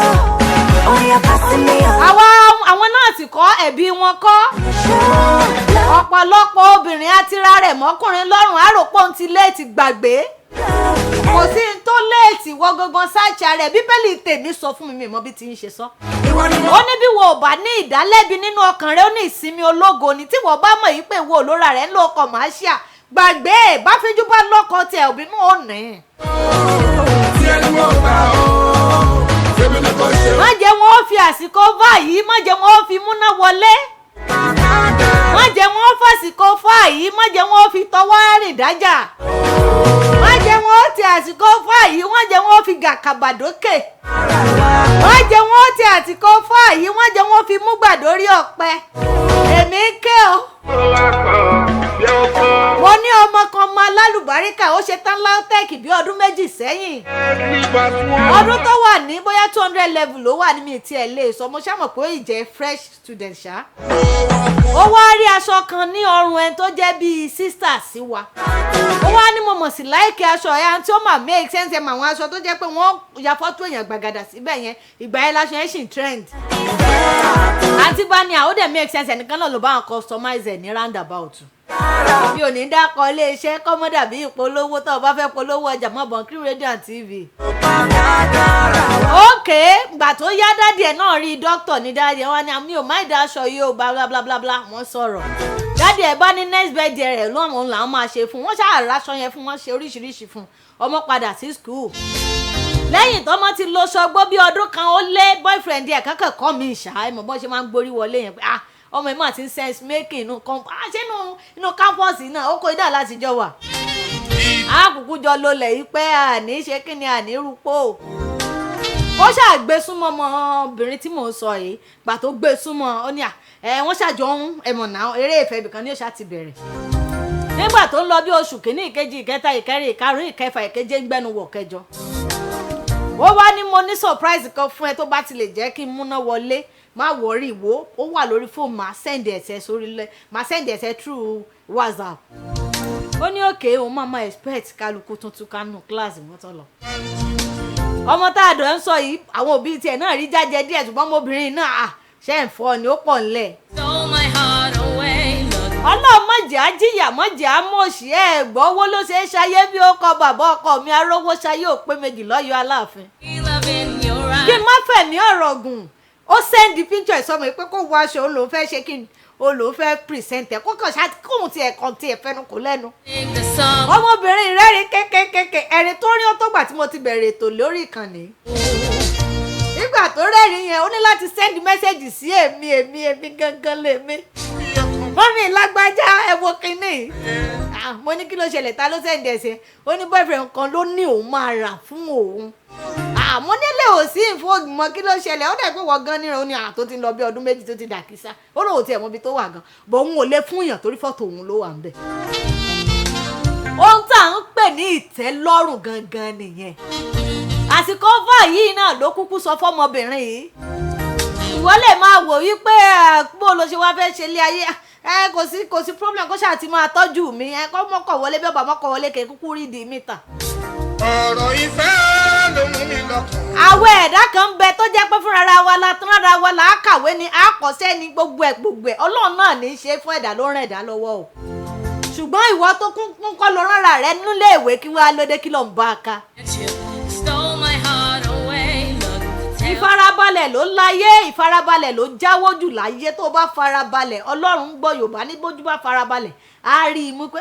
Ó yẹ ká sí mi ọ̀. Àwa àwọn nọ́ọ̀sì kọ́, ẹ̀bí wọn kọ́. Ọ̀pọ̀lọpọ̀ obìnrin á ti ra rẹ̀ mọ́kùnrin lọ́rùn, àròpọ̀ ń ti late, gbàgbé. Kò sí ní tó late. Wọ gangan sáàchì rẹ̀. Bíbélì tèmi sọ fún mi, mi mọ bí ti ń ṣe sọ. Ó ní bí wo ò bá ní ìdálẹ́bi nínú ọkàn rẹ, ó ní ìsinmi ológo ni. Tí wọ́n bá mọ̀ yìí pé wo olóra rẹ̀ ń lo ọkọ̀ máṣíà, gbàgbé. Bá fíjú bá lọ́kọ tiẹ̀, òbínú ò ní. Tí ẹni mo gbà ó, tèmi ni kò ṣe. Má jẹ́ wọn ó fi àsìkò báyìí, má jẹ́ wọn ó fi múná wọlé, má jẹ́ wọn ó fàsìkò fáyìí, má jẹ́ wọn ó fi tọwọ́ rìn dájà, má jẹ́ wọn ó ti àsìkò fáyìí, má jẹ́ wọn ó fi gàkàbàdókè, má jẹ́ wọn ó ti àsìkò fáyìí, má jẹ́ wọn ó fi múgbàdórí ọ̀pẹ. Èmi ń ké o. Mo ní ọmọ kan, ọmọ alálùbáríkà, ó ṣe tán LAUTECH bí ọdún 2 sẹ́yìn. Ọdún tó wà ní bóyá 200 level ló wà ní, mi tiẹ̀ lè sọ. Mo ṣàmọ̀ pé ó jẹ́ fresh student ṣá. Ó wá rí aṣọ kan ní ọrùn ẹni tó jẹ́ bíi sister sí wa. Ó wá ní mo mọ̀ sí like aṣọ ẹ̀, àǹtí, ó mà make sense. Ẹ̀ mọ̀ àwọn aṣọ tó jẹ́ pé wọ́n ya fọ́tò èèyàn gbàgàdà síbẹ̀ yẹn. Ìgbà yẹn láṣọ yẹn ṣì ń trend. Àǹtí bá ní àwọn, ó dẹ̀ make sense. Ẹnìkan náà ló bá wọn customize ẹ̀ ní roundabout. Mi ò ní dákọ̀ iléeṣẹ́ kọ́mọ́dà bí ìpolówó. Tó o bá fẹ́ polówó ọjà, mọ́ bọ̀n Cream Radio and TV. Ok, gbà tó yá, daddy ẹ̀ náà rí dókítà ní daddy ẹ̀ wá ní àmì ò má ìdá aṣọ yìí ó, bla bla bla bla bla. Wọ́n sọ̀rọ̀, daddy ẹ̀ bá ní next birthday rẹ̀ lọ́wọ́n làwọn máa ṣe fún. Wọ́n ṣáà ráṣọ yẹn fún, wọ́n ṣe oríṣiríṣi fún. Ọmọ padà sí school. Lẹ́yìn tọ́mọ ti lọ sọgbó bí ọdún kan ó lé, boyfriend ẹ̀ kankan kọ́ mi ìṣá. Ẹ̀ mọ̀ bọ́n ṣe máa ń gborí wọlé yẹn pé, ah, ọmọ ẹ̀ máa ti ń sense making inú comp, ah, ṣé inú campus náà ó kó idà láti jọ wà. Àkùkù jọ lọlẹ̀ yìí pé àní ṣe kí ni, àní rúpò. Ó ṣàgbé súnmọ́ ọmọbìnrin tí mò ń sọ yìí. Gbà tó gbé súnmọ́, ó ní à ẹ wọ́n ṣàjọ ń ẹ̀mọ̀ náà, eré ìfẹ́ ibìkan ní ó ṣá ti bẹ̀rẹ̀. Nígbà tó ń lọ bí oṣù kìíní, ìkejì, ìkẹta, ìkẹrin, ìkarùn, ìkẹfà, ìkeje, ń gbẹnu wọ̀ kẹjọ, ó wá ní mo ní surprise kan fún ẹ tó bá ti lè jẹ́ kí n múná wọlé. Má worry, ìwó ó wà lórí fóònù, máa send ẹ̀sẹ̀ sórí lẹ́, máa send ẹ̀sẹ̀ through WhatsApp. Ó ní okay, òun máa expect. Kálukú tuntun kánú kíláàsì wọn tán lọ. Ọmọ tá a dọ̀ ń sọ yìí, àwọn òbí tiẹ̀ náà rí jájẹ díẹ̀, ṣùgbọ́n ọmọbìnrin náà à ṣe ń fọ́ ni ó pọ̀ ńlẹ̀. Stole my heart away, look. Ọlọ́run mọ̀jẹ̀ á jìyà, mọ̀jẹ̀ á mọ̀ọ́sì. Ẹ̀ gbọ́, owó ló ṣe é ṣayé bí ó kọ bàbá ọkọ mi arówó ṣayé ò pé méjì lọ́yọ̀ọ́ aláàfin. Love in your eyes. Kí n má fẹ̀mí ọ̀rọ̀ gùn, ó send picture ìsọmọ yìí pé kó wọ aṣọ òun lòún fẹ́ ṣe, kí ni òun lòún fẹ́ present ẹ̀, kó kàn ṣá kóun tiẹ̀ kàn tiẹ̀ fẹnu kò lẹ́nu. Sing the song. Ọmọbìnrin rẹ́rìn kékékéké, ẹ̀rín tó rí ó tó gbà tí mo ti bẹ̀rẹ̀ ètò lórí ìkànnì. Nígbà tó rẹ́rìn yẹn, ó ní láti send message sí èmi, èmi, èmi gangan lèmi, mummy lágbájá, ẹ wo kinní. Ah, mo ní kí ló ṣẹlẹ̀? Ta ló send ẹ̀ sí? Ó ní boyfriend kan ló ní òun máa rà fún òun. Àmọ́ nílé ò sí ìfowópamọ́. Kí ló ṣẹlẹ̀? Ó dẹ̀ pé wọ́n gan níran. Ó ní àtó ti ń lọ bí ọdún 2 tó ti dàkísà. Ó lóun tiẹ̀ mọ ibi tó wà gan bọ̀, òun ò lè fún yàn torí fọ́tò òun ló wà ń bẹ̀. Ohun tá à ń pè ní ìtẹ́lọ́rùn gangan nìyẹn. Àsìkò fà yìí náà ló kúkú sọ fọ́mọbìnrin yìí. Ìwọ lè máa wò wípé bó ló ṣe wá fẹ́ ṣe ilé ayé. Ẹ kò sí problem, kó ṣáà ti máa tọ́jú mi. Ẹ kọ́ mọ́kọ̀ wọlé bí ọba mọ́kọ̀ wọlé kẹ́ kúkú rí di mítà. Ọ̀rọ̀ ìfẹ́ ló mú mi lọ́kàn. Àwọn ẹ̀dá kan ń bẹ tó jẹ́ pé fúnra wa la tán ra wa là á kàwé ni, á kọ́ṣẹ́ ni, gbogbo ẹ̀ gbogbo ẹ̀, Ọlọ́run náà ní í ṣe fún ẹ̀dá, ló ràn ẹ̀dá lọ́wọ́ o. Ṣùgbọ́n ìwọ tó kún kún kọ́ lọ rárá rẹ nílé ìwé, kí wàá lóde, kí ló ń bá a ká? You stole my heart away, look to tell Ìfarabalẹ̀ ló láyé, ìfarabalẹ̀ ló jáwó jù láyé. Tó bá farabalẹ̀, Ọlọ́run ń gbọ́. Yorùbá ní bójú bá farabalẹ̀, á rí imú pé,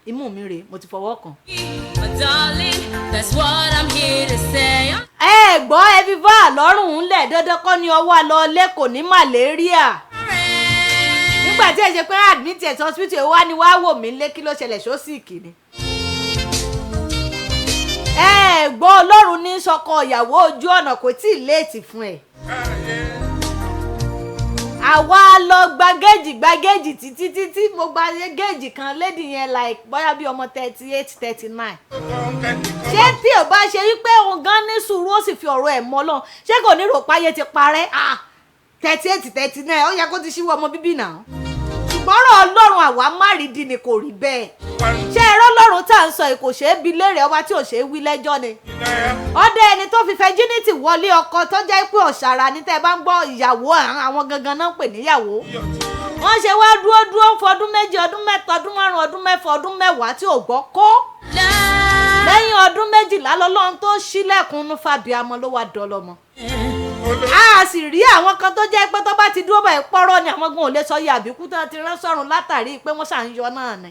imú mi rèé, mo ti fọwọ́ kàn." me, but darling, that's what I'm here to say. Ẹ gbọ́, ẹ fi bá àlọ́rùn ńlẹ̀. Dandan kọ́ ni ọwọ́ àlọ́lé kò ní màlẹ́ríà. Nígbà tí ẹ ṣe pé admit ẹ̀ sí hospital, ẹ wá ní wàá wò mí lé, kí ló ṣẹlẹ̀? Ṣó sì kì ni? Ẹ gbọ́, Ọlọ́run ní sọkọ ìyàwó ojú ọ̀nà, kò tí ì late fún ẹ. Àwa lọ gba gauge, gba gauge títí títí. Mo gba gauge kan, lady yẹn like bóyá bí ọmọ 38, 39. Ṣé tí ò bá ṣe wípé òun gan ní sùúrù, ó sì fi ọ̀rọ̀ ẹ̀ mọ́ lọ́n, ṣé kò ní rò páyé ti parẹ́? Ah, 38, 39, ó yẹ kó ti ṣíwọ́ ọmọ bíbí náà. Ṣùgbọ́n ọ̀rọ̀ Ọlọ́run àwa má rí di ni, kò rí bẹ́ẹ̀. Ṣé ẹ̀rọ Ọlọ́run tá à ń sọ yìí kò ṣeé bi léèrè, ọba tí ò ṣeé wí lẹ́jọ́ ni. Ọdẹ ẹni tó fi virginity wọlé ọkọ, tó jẹ́ pé ọ̀ṣàrà ní, tẹ́ ẹ bá ń gbọ́ ìyàwó, àwọn gangan náà ń pè níyàwó. Wọ́n ṣe wá dúró dúró fọdún 2, ọdún 3, ọdún 5, ọdún 6, ọdún 10 tí ò gbọ́ kó. Lẹ́yìn ọdún 12 lọ́lọ́run tó ṣílẹ̀kùn nú fàbíamọ, ló wá dọlọ́mọ. A sì rí àwọn kan tó jẹ́ pé tó bá ti dúró báyìí, pọ́rọ́ ni. Àwọn gan ò lè sọ iye àbíkú tó ti rán sọ́run látàrí pé wọ́n ṣà ń yọ náà ni.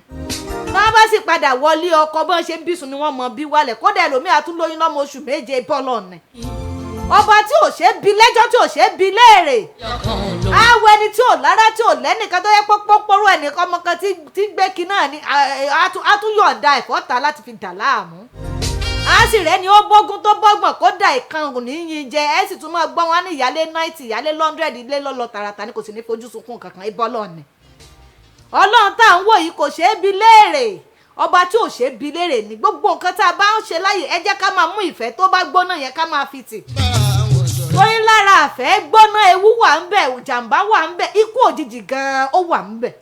Wọ́n bá sì padà wọlé ọkọ, bọ́n ṣe ń bísùn ni wọ́n mọ bí wálẹ̀. Kódà ẹlòmíì àtúndóyún lọ́mọ oṣù 7 bọ́lọ̀ ni. Ọba tí ò ṣe é bi lẹ́jọ́, tí ò ṣe é bi léèrè, á wọ ẹni tí ò lára, tí ò lẹ́nìkan, tó yẹ pọ́pọ́rọ́ ẹnìkan, ọmọ kan tí gbé kí náà ni, á tún yọ̀ǹda ẹ̀fọ́ ta láti fi dà láàmú. Á sì rẹ́ ni ó bógún tó bọ́gbọ̀n, kódà ìkan ò ní yin jẹ. Ẹ sì tún máa gbọ́ wọn ní ìyálé 90, ìyálé 100, ilé lọ́lọ́ tààràtà ni, kò sì ní fojú sunkún kankan. Ibọ́ ni Ọlọ́run tá à ń wò yìí, kò ṣeé bi léèrè. Ọba tí ò ṣeé bi léèrè ní gbogbo nǹkan tá a bá ń ṣe láyè. Ẹ jẹ́ ká máa mú ìfẹ́ tó bá gbóná yẹn, ká máa fi tì, torí lára àfẹ́ gbóná, ewu wà ń bẹ̀, jàǹbá wà ń bẹ̀, ikú òjijì gan-an ó wà ń bẹ̀.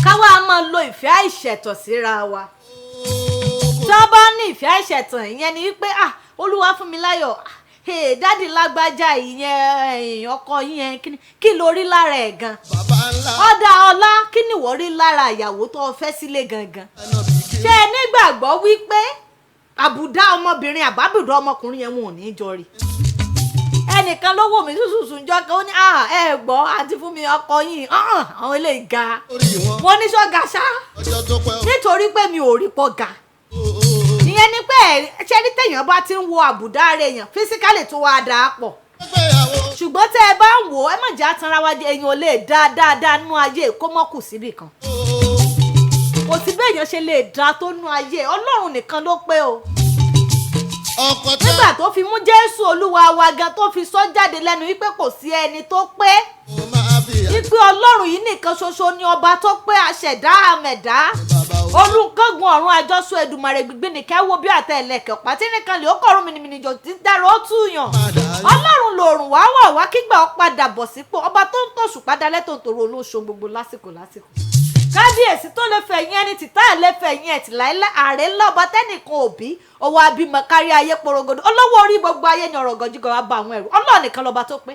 Káwa máa lo ìfẹ́ àìṣẹ̀tàn síra wa. Tí wọ́n bá ní ìfẹ́ àìṣẹ̀tàn, ìyẹn ni wípé, ah, Olúwa fún mi láyọ̀, hey, daddy lágbájá, ìyẹn ọkọ yẹn, kí ló rí lára ẹ̀ gan? Bàbá ńlá. Ọ̀dà ọlá, kí ni ìwọ rí lára ìyàwó tó o fẹ́ sílé gangan? Ṣé ẹ nígbàgbọ́ wípé àbùdá ọmọbìnrin àbábùdá ọmọkùnrin yẹn, wọn ò ní í jọ rí? Ẹnìkan ló wò mí ṣùṣùṣù njọ́ kan, ó ní, "Ah, ẹ gbọ́, àǹtí fún mi, ọkọ yìí ọ̀hún, àwọn eléyìí ga." Orí wọn. Mo ní sọ́ga ṣá? Ọjọ́ tó pẹ́. Nítorí pé mi ò rí pọ̀ ga. Ìyẹn ni pé ṣé ní téèyàn bá ti ń wo àbùdá rẹ̀, èèyàn physically tó wá dáa pọ̀. Gbéyàwó. Ṣùgbọ́n tẹ́ ẹ bá ń wò ó, ẹ má jẹ́ àtanra wa jẹ. Èèyàn ò lè dá dáadáa nú ayé kó mọ́ kù síbì kan. Kò sí béèyàn ṣe lè dá tó nú ayé, Ọlọ́run nìkan ló pé o. Ọkọ tẹ́. Nígbà tó fi mú Jésù Olúwa wa gan, tó fi sọ jáde lẹ́nu wípé kò sí ẹni tó pé, Mo máa fi wípé Ọlọ́run yìí nìkan ṣoṣo ni ọba tó pé, aṣẹ̀dá àmẹ̀dá, bàbá o. Olùkọ́gun ọ̀run, àjọsọ Èdùmàrè, gbígbín nìkẹ́ wo bí àtẹ ẹlẹ́kẹ̀ ọ̀pá tí nìkan lè ó kọ̀run mìnìmìnì jò tí ń dára ó túyàn. Ọlọ́run lòrùn wá wà wá kígbà ó padà bọ̀ sípò, ọba tó ń tòṣù padà lẹ́tọ̀ tòrò, olóṣù gbogbo lásìkò lásìkò, kábíyèsí tó lè fẹ̀yìn ẹni tìta ẹ̀ lè fẹ̀yìn ẹ̀ tì láíláí, ààrẹ ńlá, ọba tẹ́nìkan òbí, ọwọ́ abímọ kárí ayé porogodo, olówó orí gbogbo ayé ni, ọ̀rọ̀ gọ̀jígọ̀ wá bá àwọn ẹ̀rù. Ọlọ́run nìkan lọ́ba tó pé,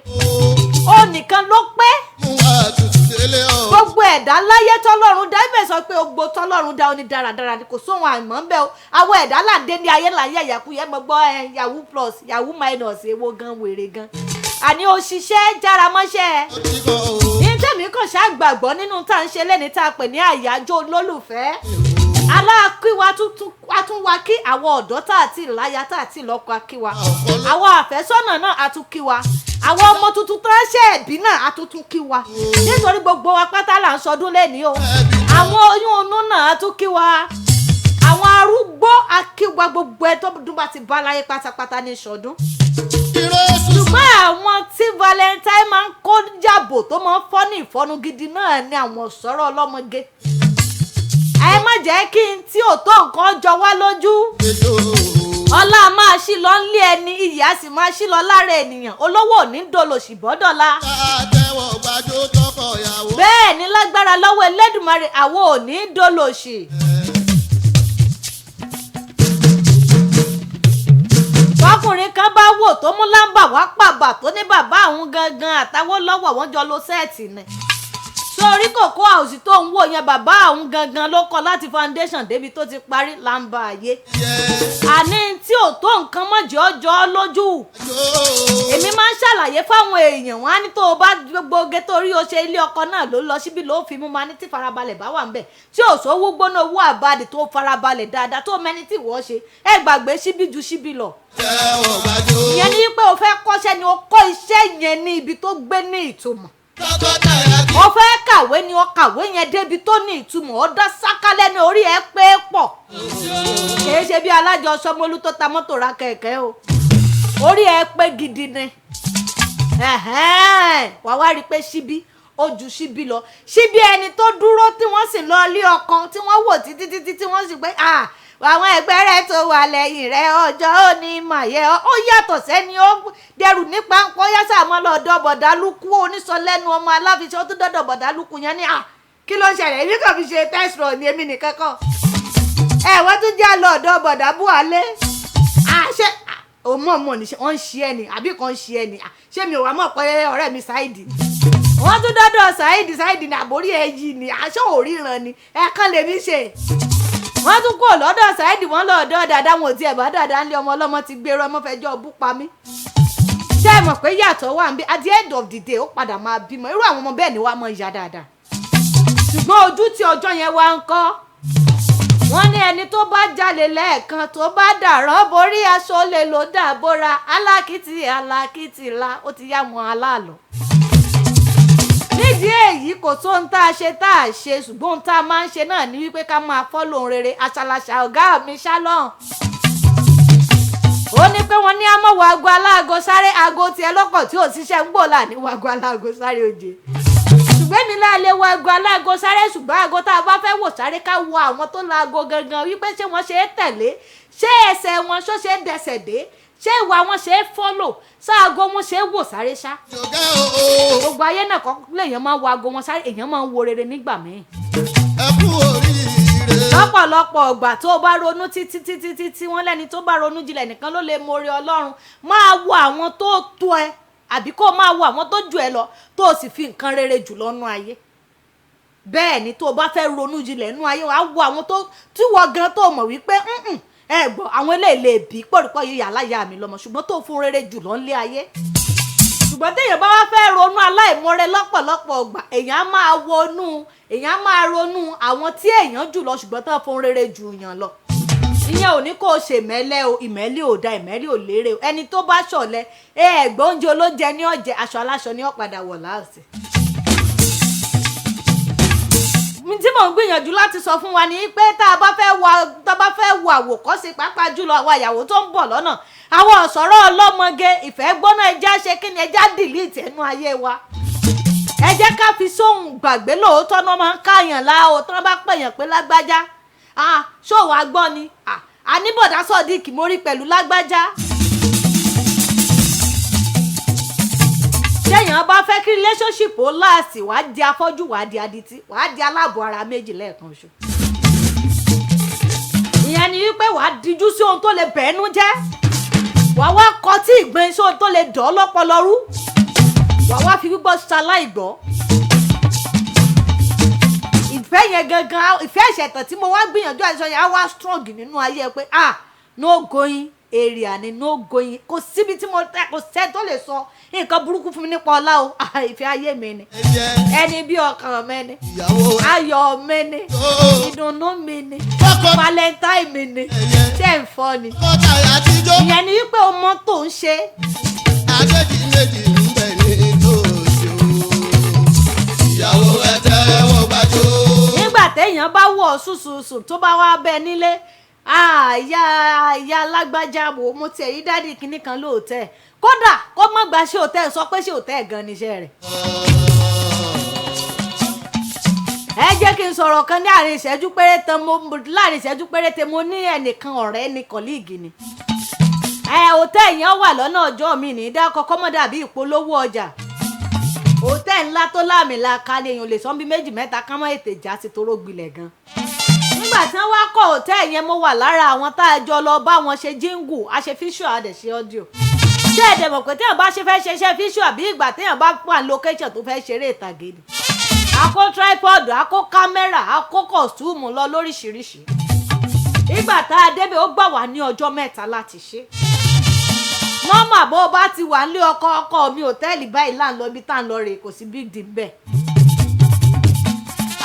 ó nìkan ló pé. Mú wa tutù délé o. Gbogbo ẹ̀dá láyé tọ́lọ́run dá, ibẹ̀ sọ pé gbogbo tọ́lọ́run dá, ó ní dáradára ni, kò sóhun àìmọ́ ń bẹ́ o. Àwọn ẹ̀dá là ń dé ní ayé là ń yẹ yàkúyẹ́ mọ́ gbọ́ ẹ yahoo plus, yahoo minus, èwo gan, wèrè gan, àní òṣìṣẹ́ jára mọ́ṣẹ́ ẹ. Ọtí kọ́ o. Ní tẹ̀mí kàn ṣàgbàgbọ́ nínú tá à ń ṣe lẹ́ni tá a pè ní àyájọ́ olólùfẹ́ aláàkíwa tuntun, a tún wá kí àwọn ọ̀dọ́ tá àti láya, tá àti lọ́kọ, akíwa àwọn àfẹ́sọ́nà náà, a tún kí wa. Àwọn ọmọ tuntun tó ń ṣe ẹ̀bí náà, a tún tún kí wa, nítorí gbogbo wa pátá là ń sọdún lẹ́ni o. Àwọn oyún inú náà, a tún kí wa. Àwọn arúgbó, akíwa. Gbogbo ẹ tó dún bá ti bá láyé pátápátá ní sọdún. Ìró sùsù. Ṣùgbọ́n àwọn tí Valentine máa ń kó jàbò, tó máa ń fọ́ ní ìfọ́nu gidi náà ni àwọn sọ̀rọ̀ ọlọ́mọge. Ẹ má jẹ́ kí n tí ò tó nǹkan jọ wá lójú. Ètò. Ọlá máa ṣí lọ nílé ẹni, iyì á sì máa ṣí lọ lára ènìyàn. Olówó ò ní dolòṣì bọ́dọ̀la. Àtẹ. tẹ́wọ̀ gbàjó tọkọ ìyàwó. Bẹ́ẹ̀ ni, lágbára lọ́wọ́ Elédùmarè, àwọn ò ní dolòṣì. Tọkùnrin kan bá wò tó mú lámbà wá pàbà tó ní bàbá òun gangan àtàwọn lọ́wọ́ wọn jọ lo set ni. Sórí kòkó àwòsí tó ń wò yẹn, bàbá òun gangan ló kọ láti foundation débi tó ti parí lámbà ayé. Àní tí ò tó nǹkan mọ̀jọ́ jọ ọ́ lójú. Èmi máa ń ṣàlàyé fáwọn èèyàn, wọn á ní tó o bá gbogbo oge tó rí o ṣe, ilé ọkọ náà ló lọ síbi ló fi mú ma ní tí farabalẹ̀ bá wà ń bẹ̀, tí ò sówó gbóná owó àbàdì, tó farabalẹ̀ dáadáa, tó mẹni tí wọ́n ṣe, ẹ gbàgbé síbí ju síbí lọ. Tẹ́wọ̀ gbàjó. Ìyẹn ní pé o fẹ́ kọ́ṣẹ́ ni, o kọ́ iṣẹ́ yẹn ní ibi tó gbé ní ìtumọ̀. Tọkọtaya kí. O fẹ́ kàwé ni, o kàwé yẹn débi tó ní ìtumọ̀, o dá sákálẹ̀ ní orí ẹ pé pọ̀. Kìí ṣe bí alájọ Sọmọlú tó ta mọ́tò ra kẹ̀kẹ́ o, orí ẹ pé gidi ni. Ẹ̀hẹ́n, wàá wá rí i pé síbí ó ju síbí lọ. Síbí ẹni tó dúró tí wọ́n sì lọ ilé ọkọ tí wọ́n wò títí títí tí wọ́n sì pé, "Ah, àwọn ẹgbẹ́ rẹ tó wà lẹ́yìn rẹ ọjọ́ òní màyẹ." Ó yàtọ̀ sẹ́ni ó dẹrù nípa ńkọ́ yásà mọ́ lọ́dọ̀ bọ̀dálùkù onísọlẹ́nu ọmọ aláfiṣẹ́. Ó tún dọ́dọ̀ bọ̀dálùkù yẹn ní à, kí ló ń ṣẹlẹ̀? Èmi kàn fi ṣe test run ni, èmi nìkan kọ́ ẹ. Wọ́n tún jẹ́ lọ ọ̀dọ̀ bọ̀dá buhálé àṣẹ òmò ọmọ ní wọ́n ń ṣe ẹni àbí kan ń ṣe ẹni. Ṣé mi ò wá mọ̀ pé ọ̀rẹ́ mi Saidi ni? Wọ́n tún dọ́dọ̀ Saidi. Saidi ní àbórí ẹ yìí ni aṣọ òríran ni ẹ̀ẹ̀kan lèmi ṣe. Wọ́n tún kò lọ́dọ̀ Saidi, wọ́n lọ́dọ̀ dàda, wọn ò tiẹ̀ bá dàda ńlẹ̀. Ọmọ ọlọ́mọ ti gbèrò ọmọ fẹjọ́ bú pa mí. Ṣé ẹ mọ̀ pé yàtọ̀ wà níbí? At the end of the day, ó padà máa bímọ. Irú àwọn ọmọ bẹ́ẹ̀ ni wàá mọ̀ ìyá dáadáa, ṣùgbọ́n ojú tí ọjọ́ yẹn wá ń kọ́. Wọ́n ní ẹni tó bá jalè lẹ́ẹ̀kan, tó bá dàrán borí, aṣọ lè ló dàbóra. Alákìtì alákìtì la ó ti yá wọn aláàlọ́. Nídìí èyí, kò sóhun tá a ṣe tá a ṣe, ṣùgbọ́n ohun tá a máa ń ṣe náà ní wípé ká máa fọ́lọ̀ ohun rere. Aṣàlàṣà ọ̀gá mi ṣálọ̀hún, ó ní pé wọ́n ní àmọ́ aago aláago sáré, aago tiẹ̀ lọ́kọ̀ tí ò ṣiṣẹ́ ń gbòòlà ní waago aláago sáré oje. Ṣùgbọ́n èmi náà lè wo aago aláago sáré, ṣùgbọ́n aago tá a bá fẹ́ wò sáré, ká wo àwọn tó laago gangan wípé ṣé wọ́n ṣe é tẹ̀lé, ṣé ẹsẹ̀ wọn ṣó ṣe é dẹsẹ̀ dé, ṣé ìwà wọn ṣe é fọ́lò, ṣáago wọn ṣe é wò sáré ṣá. Jọ̀gẹ́ o. Gbogbo ayé náà kọ́ lèèyàn máa ń wo aago wọn sáré, èèyàn máa ń wo rere nígbà míì. Ẹ kú oríire. Lọ́pọ̀lọpọ̀ ọgbà, tó o bá ronú títí títí títí, wọ́n lẹ́ni tó bá ronú jinlẹ̀ nìkan ló lè mọ̀ọ́rẹ́ Ọlọ́run. Máa wo àwọn tó tó ẹ, àbí kó o máa wo àwọn tó jù ẹ lọ, tó o sì fi nǹkan rere jù lọ́nú ayé. Bẹ́ẹ̀ ni, tó o bá fẹ́ ronú jinlẹ̀ nú ayé, wàá wo àwọn tó tí wọ́n gan tó mọ̀ wípé, "Ẹ gbọ́, àwọn eléyìí lè bí pọ̀rọ̀pọ̀ yìí yàrá mi lọ́mọ," ṣùgbọ́n tó fún rere jù lọ nílé ayé. Ṣùgbọ́n téèyàn bá wá fẹ́ ronú aláìmoore, lọ́pọ̀lọpọ̀ ọgbà, èèyàn á máa ronú àwọn tí èèyàn jù lọ, ṣùgbọ́n tán fún rere jù yàn lọ. Ìyẹn ò ní kó o ṣe ìmẹ́lẹ́ o. Ìmẹ́lẹ́ ò da, ìmẹ́lẹ́ ò lérè o. Ẹni tó bá ṣọ̀lẹ, ẹ ẹ̀gbọ́n, oúnjẹ olóúnjẹ ní ọ̀jẹ̀, aṣọ aláṣọ ní ọ̀padà wọ̀ láàṣẹ. Tí mò ń gbìyànjú láti sọ fún wa ni pé tá a bá fẹ́ wo àwòkọ́ṣe, pàápàá jùlọ àwọn ìyàwó tó ń bọ̀ lọ́nà, àwọn ọ̀sọ̀rọ̀ ọlọ́mọge ìfẹ́ gbóná, ẹja ṣe kí ni, ẹja delete ẹnu ayé wa, ẹ jẹ́ ká fi sóhun gbàgbé. Lóòótọ́ náà máa ń káyàn láò tí wọ́n bá pèèyàn pé lágbájá, ah, ṣóò wá gbọ́ ni? Ah, àníbọ̀dá Sodiq mórí pẹ̀lú lágbájá. Téèyàn bá fẹ́ kí relationship ó last, wàá di afọ́jú, wàá di adití, wàá di aláàbọ̀ ara méjì lẹ́ẹ̀kan ṣo. Ìyẹn ni wípé wàá dijú sí ohun tó lè bẹ̀ẹ́nú jẹ́, wàá wá kọtí ìgbín sí ohun tó lè dọ̀ ọ́ lọ́pọlọ rú, wàá wá fi gbígbọ́ ṣaláìgbọ́. Ìfẹ́ yẹn gangan, ìfẹ́ ìṣẹ̀tàn tí mo wá gbìyànjú àti sọ yẹn, á wá strong nínú ayé ẹ pé, ah, no going area ni, no going. Kò síbi tí mo tẹ, kò sẹ́ni tó lè sọ nǹkan burúkú fún mi nípa ọlá o. Ah, ìfẹ́ ayé mi ni, Ẹyẹ. ẹni bí ọkàn mi ni, Ìyàwó. Ayọ̀ mi ni, Ooo. ìdùnnú mi ni, Kọ́kọ́. Valentine mi ni. Ẹyẹ. Ṣé ń fọ́ ni? Tọkọtaya tíjó. Ìyẹn ni wípé o mọ tó ń ṣe. Adéjì méjì ń bẹ ní tòsí o. Ìyàwó ẹ tẹ́wọ́ gbàjó. Nígbà téèyàn bá wọ̀ ṣùṣùṣù, tó bá wá bẹ nílé, àyà ìyá alágbájá, wò mo tiẹ̀ rí daddy kinní kan lóòótẹ́, kódà kó má gba ṣé òtẹ́, sọ pé ṣé òtẹ́ gan níṣẹ́ rẹ̀. Ẹ jẹ́ kí n sọ̀rọ̀ kan ní àárín ìṣẹ́jú péréte. Mo láàrin ìṣẹ́jú péréte, mo ní ẹnìkan, ọ̀rẹ́ ní colleague ni. Ẹ òtẹ́ yẹn wà lọ́nà ọjọ́ mi ní dákọ̀ kọ́mọ́ dàbí ìpolówó ọjà. Òtẹ́ẹ̀ ńlá tó láàmìlaka ni èèyàn lè sọ bí méjì mẹ́ta ká mọ́ ètè já sí toró gbilẹ̀ gan. Nígbà tí wọ́n wá kọ́ òtẹ́ẹ̀ yẹn, mo wà lára àwọn tá a jọ lọ bá wọn ṣe jingle, a ṣe visual, a dẹ̀ ṣe audio. Ṣé ẹ dẹ̀ mọ̀ pé téèyàn bá ṣe fẹ́ ṣe iṣẹ́ visual, bí ìgbà téèyàn bá wà location tó fẹ́ ṣeré ìtàgé ni? A kó tripod, a kó kámẹ́rà, a kó costume lọ lóríṣiríṣi. Ìgbà tá a débẹ̀, ó gbà wá ní ọjọ́ 3 láti ṣe. Nọ́mà bó o bá ti wà nílé ọkọ, ọkọ mi, òtẹ́ẹ̀lì báyìí là ń lọ, ibi tá à ń lọ rè, kò sí big deal bẹ́ẹ̀.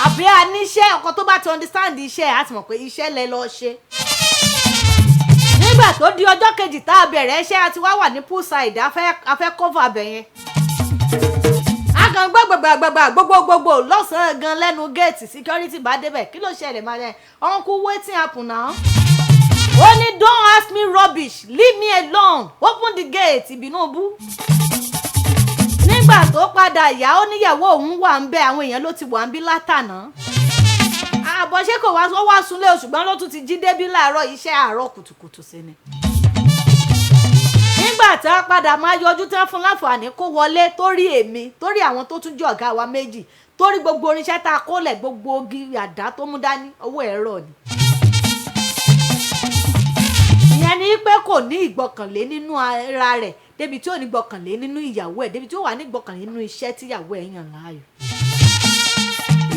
Àbí a níṣẹ́ ọkọ tó bá ti understand iṣẹ́, á ti mọ̀ pé iṣẹ́ lẹ lọ ṣe. Nígbà tó di ọjọ́ kejì tá a bẹ̀rẹ̀ iṣẹ́, a ti wá wà ní poolside, a fẹ́ cover abẹ yẹn. A kàn gbọ́ gbàgbàgbàgbà gbogbogbò lọ́sàn-án gan lẹ́nu géètì. Security bá débẹ̀, "Kí ló ṣẹlẹ̀?" Máa yẹn, "Uncle, wetin happen now?" Ó ní, "Don't ask me rubbish, leave me alone, open the gate." Ìbínú bú. Nígbà tó padà yá, ó níyàwó òun wà ń bẹ, àwọn èèyàn ló ti wà ń bí látàná. Àbọ̀ ṣé kò wá, ó wá sunlé o, ṣùgbọ́n ló tún ti jí débí láàárọ̀, iṣẹ́ àárọ̀ kùtùkùtù sí ni. Nígbà tí wọ́n padà máa yọjú, tí wọ́n fún láǹfààní kó wọlé, torí èmi, torí àwọn tó tún jẹ́ ọ̀gá wa méjì, torí gbogbo orinṣẹ́ tá a kó lẹ̀, gbogbo ogi, àdá tó mú dání, owó ẹ̀rọ ni. Ìyẹn ni pé kò ní ìgbọ́kànlé nínú ara rẹ̀ débi tí ò ní gbọ́kànlé nínú ìyàwó ẹ̀, débi tí ó wà ní ìgbọ́kànlé nínú iṣẹ́ tíyàwó ẹ̀ yàn láàyò.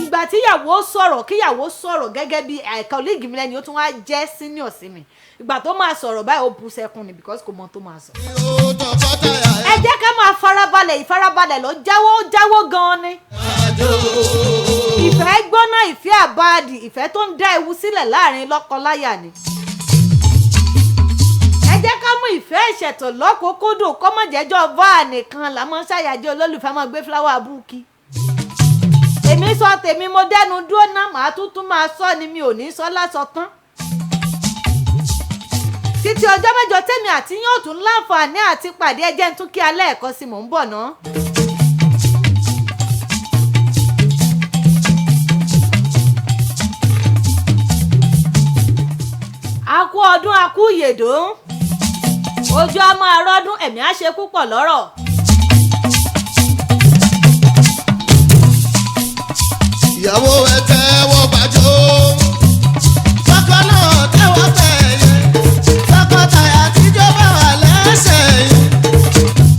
Ìgbà tíyàwó sọ̀rọ̀, kíyàwó sọ̀rọ̀ gẹ́gẹ́ bí colleague mi lẹ́ni, ó tún wá jẹ́ senior sí mi, ìgbà tó máa sọ̀rọ̀ báyìí, ó bú sẹ́kún ni because kò mọ tó máa sọ. Ó tọkọtaya. Ẹ jẹ́ ká máa farabalẹ̀. Ìfarabalẹ̀ ló jáwó jáwó gan-an ni. Máa jó. Ìfẹ́ gbóná, ìfẹ́ àbáàdì, ìfẹ́ tó ń dá ewu sílẹ̀ láàrin lọ́kọ-láya ni. Ẹ jẹ́ ká mú ìfẹ́ ìṣẹ̀tọ̀ lọ́kùnkúndùn, kọ́mọ̀jẹ́jọ́ báà nìkan làmọ́ ṣàyàjẹ́ olólùfẹ́ máa gbé fúláwà búkí. Èmi sọ tèmi, mo dẹ́nu dúró ná, màá tún tún máa sọ ni, mi ò ní sọ lásọ tán. Títí ọjọ́ mẹ́jọ tèmi àti yín ò tún láǹfààní àti pàdé, ẹ jẹ́ n tún kí alẹ́ ẹ̀kọ́ sí, mò ń bọ̀ ná. A kú ọdún, a kú ìyèdún, ojú a máa rọ́dún, ẹ̀mí á ṣe púpọ̀ lọ́rọ̀. Ìyàwó ẹ tẹ́wọ́ gbàjọ́, tọkọ náà tẹ́wọ́ tẹ̀yẹ, tọkọtaya tíjọ́ bá wà lẹ́sẹ̀ yìí,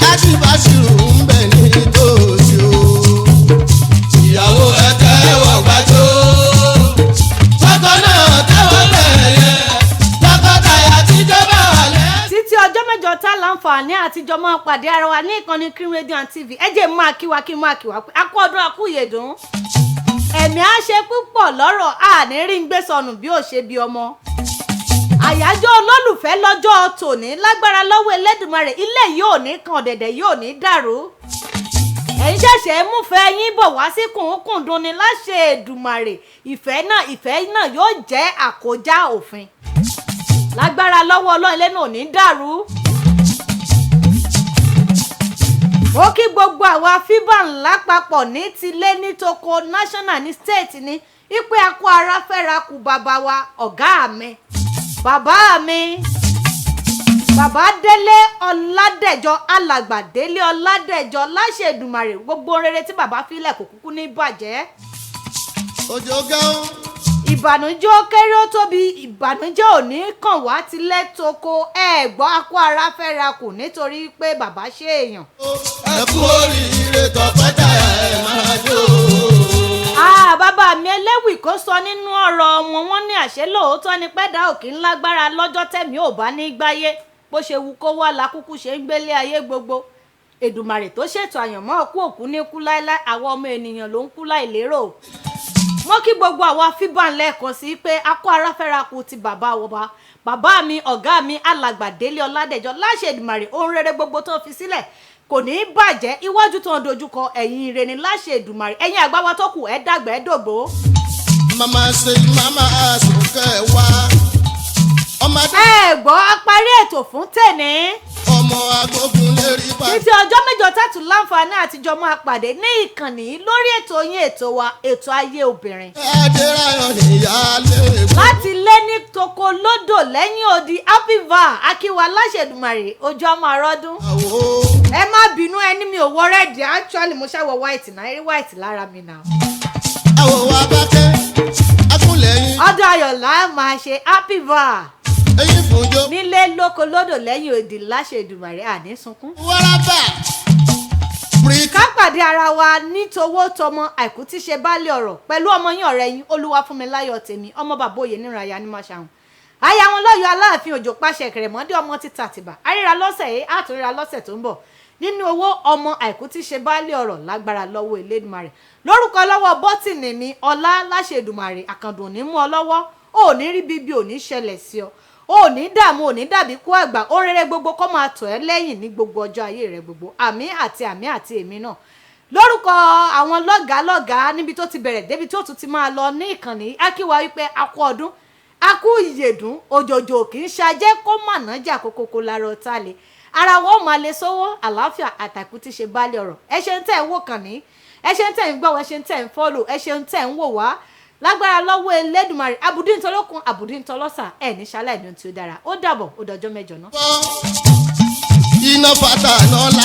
ájíbáṣirù ń bẹ nítòsí o. Ìyàwó ẹ tẹ́wọ́ gbàjọ́, tọkọ náà tẹ́wọ́ tẹ̀yẹ, tọkọtaya tíjọ́ bá wà lẹ́sẹ̀. Títí ọjọ́ mẹ́jọ tá láǹfààní àtijọ́ máa pàdé ara wa ní ìkànnì Cream Radio and TV, ẹ jẹ́ máa kí wa, kí máa kí wa pé a kú ọdún, a kú ìyèdún, ẹ̀mí á ṣe púpọ̀ lọ́rọ̀, àní rí ń gbé sọnù bí ó ṣe bí ọmọ. Àyájọ́ olólùfẹ́ lọ́jọ́ tòní, lágbára lọ́wọ́ Elédùmarè, ilé yìí ò ní kan, ọ̀dẹ̀dẹ̀ yìí ò ní dàrú. Ẹ̀yin ṣẹ̀ṣẹ̀ múfẹ́ yín bọ̀ wá sí kùnkùndùn ni, láṣẹ Èdùmàrè, ìfẹ́ náà, ìfẹ́ náà yóò jẹ́ àkójá òfin. Lágbára lọ́wọ́ Ọlọ́run, ilé náà ò ní dàrú. Mo kí gbogbo àwa FIBAN lápapọ̀, ní tilé ní toko, national ní state, ní ipe akó ara fẹ́ra kù bàbá wa, ọ̀gá mi, bàbá mi, bàbá Délé Ọládẹ̀jọ, alàgbà Délé Ọládẹ̀jọ. Láṣẹ Èdùmàrè, gbogbo rere tí bàbá filẹ̀ kò kúkú ní bàjẹ́. Òjò gan. Ìbànújẹ́ ó kéré ó tóbi, ìbànújẹ́ ò ní kàn wá tilẹ̀ toko. Ẹ gbọ́, akó ara fẹ́ra kù nítorí pé bàbá ṣe èèyàn. Ẹ kú oríire, tọkọtaya ẹ máa jó. Ah, bàbá mi ẹlẹ́wì kó sọ nínú ọ̀rọ̀ wọn, wọ́n ní àṣẹ lóòótọ́ ni pẹ́dà òkè ńlágbára lọ́jọ́ tẹ̀mí ò bá ní gbáyé, bó ṣe wù kó wá lakúkú ṣe ń gbélé ayé gbogbo. Èdùmàrè tó ṣètò àyànmọ́ òkú, òkú ní kú láéláé, àwọn ọmọ ènìyàn ló ń kú láìlérò. Wọ́n kí gbogbo àwa FIBAN lẹ́ẹ̀kan sí pé a kó ara fẹ́ra kù ti bàbá wa, bàbá mi, ọ̀gá mi, alàgbà Délé Ọládẹ̀jọ. Láṣẹ Èdùmàrè, ohun rere gbogbo tó fi sílẹ̀ kò ní í bàjẹ́. Iwájú tó ń dojúkọ, ẹ̀yìn ire ni, láṣẹ Èdùmàrè. Ẹ̀yin àgbà wa tó kù, ẹ̀ dàgbà, ẹ̀ dògbò. Mama ṣe mama sùnkẹ́ wá ọmọdé. Ẹ gbọ́, a parí ètò fún tèní. Ọmọ agbógunlé. lérí pa. Títí ọjọ́ mẹ́jọ tàtú láǹfààní àtijọ́ máa pàdé ní ìkànnì yìí lórí ètò yín, ètò wa, ètò Ayé Obìnrin. Adéráyọ̀ níyàlé gbogbo. Láti lé ní toko lódò lẹ́yìn odi, happy val akíwa láṣẹ̀dùmarè, ojú ọmọ àrọ́dún. Àwò. Ẹ má bínú, ẹni mi ò wọ red. Actually, mo ṣàwọ̀ white náà, eré white lára mi náà. Àwò wa bá kẹ́ akúnlẹ̀yìn. Ọdún ayọ̀ là máa ṣe, happy val. Eyín fúnjó. Nílé lóko lódò lẹ́yìn odi láṣẹ̀dùmarè, àní sunkún. Wárábà píríkì. Ká pàdé ara wa nítowó tọmọ, àìkú tí ṣe baálé ọ̀rọ̀, pẹ̀lú ọmọ yín, ọ̀rẹ́ yín, Olúwafúnmiláyọ̀ tèmi, ọmọ bàbá òye nínú aya ní Máṣáhùn, aya wọn lọ́yọ̀ọ́ Aláàfin Òjò pàṣẹ kẹrẹ̀mọ́dé, ọmọ títà tìbà. Àríra lọ́sẹ̀ yìí, àtúnríra lọ́sẹ̀ tó ń bọ̀ nínú owó, ọmọ, àìkú tí ṣe baálé ọ̀rọ̀, lágbára lọ́wọ́ Elédùmarè. Lórúkọ lọ́wọ́ bọ́tìnì mi, ọlá láṣẹ Èdùmàrè, àkàndùn ò ní mú ọ lọ́wọ́, ò ní rí bíbí, ò ní ṣẹlẹ̀ sí ọ, ò ní dààmú, ò ní dàbí kú àgbà. Ó rere gbogbo kó máa tọ̀ ẹ́ lẹ́yìn ní gbogbo ọjọ́ ayé rẹ gbogbo. Àmín àti àmín àti èmi náà. Lórúkọ àwọn lọ́gàá lọ́gàá níbi tó ti bẹ̀rẹ̀ débi tó tún ti máa lọ ní ìkànnì, akíwa wípé a kú ọdún, a kú ìyèdún. Òjòjò kì í ṣajẹ́ kó màná jà kókókó lára ọ̀tá le ara wọn ò máa lè sówó àlàáfíà àtàkù tí ṣe baálé ọ̀rọ̀. Ẹ ṣe ń tẹ̀ ń wò kàn ní, ẹ ṣe ń tẹ̀ ń gbọ́, ẹ ṣe ń tẹ̀ ń follow, ẹ ṣe ń tẹ̀ ń wò wá. Lágbára lọ́wọ́ Elédùmarè, àbùdí ntọ́lọ́kun, àbùdí ntọ́lọ́sà, ẹ̀ ní ṣaláì ní ohun tí ó dára. Ó dàbọ̀, ó dọjọ́ mẹ́jọ náà. Iná fata náà la.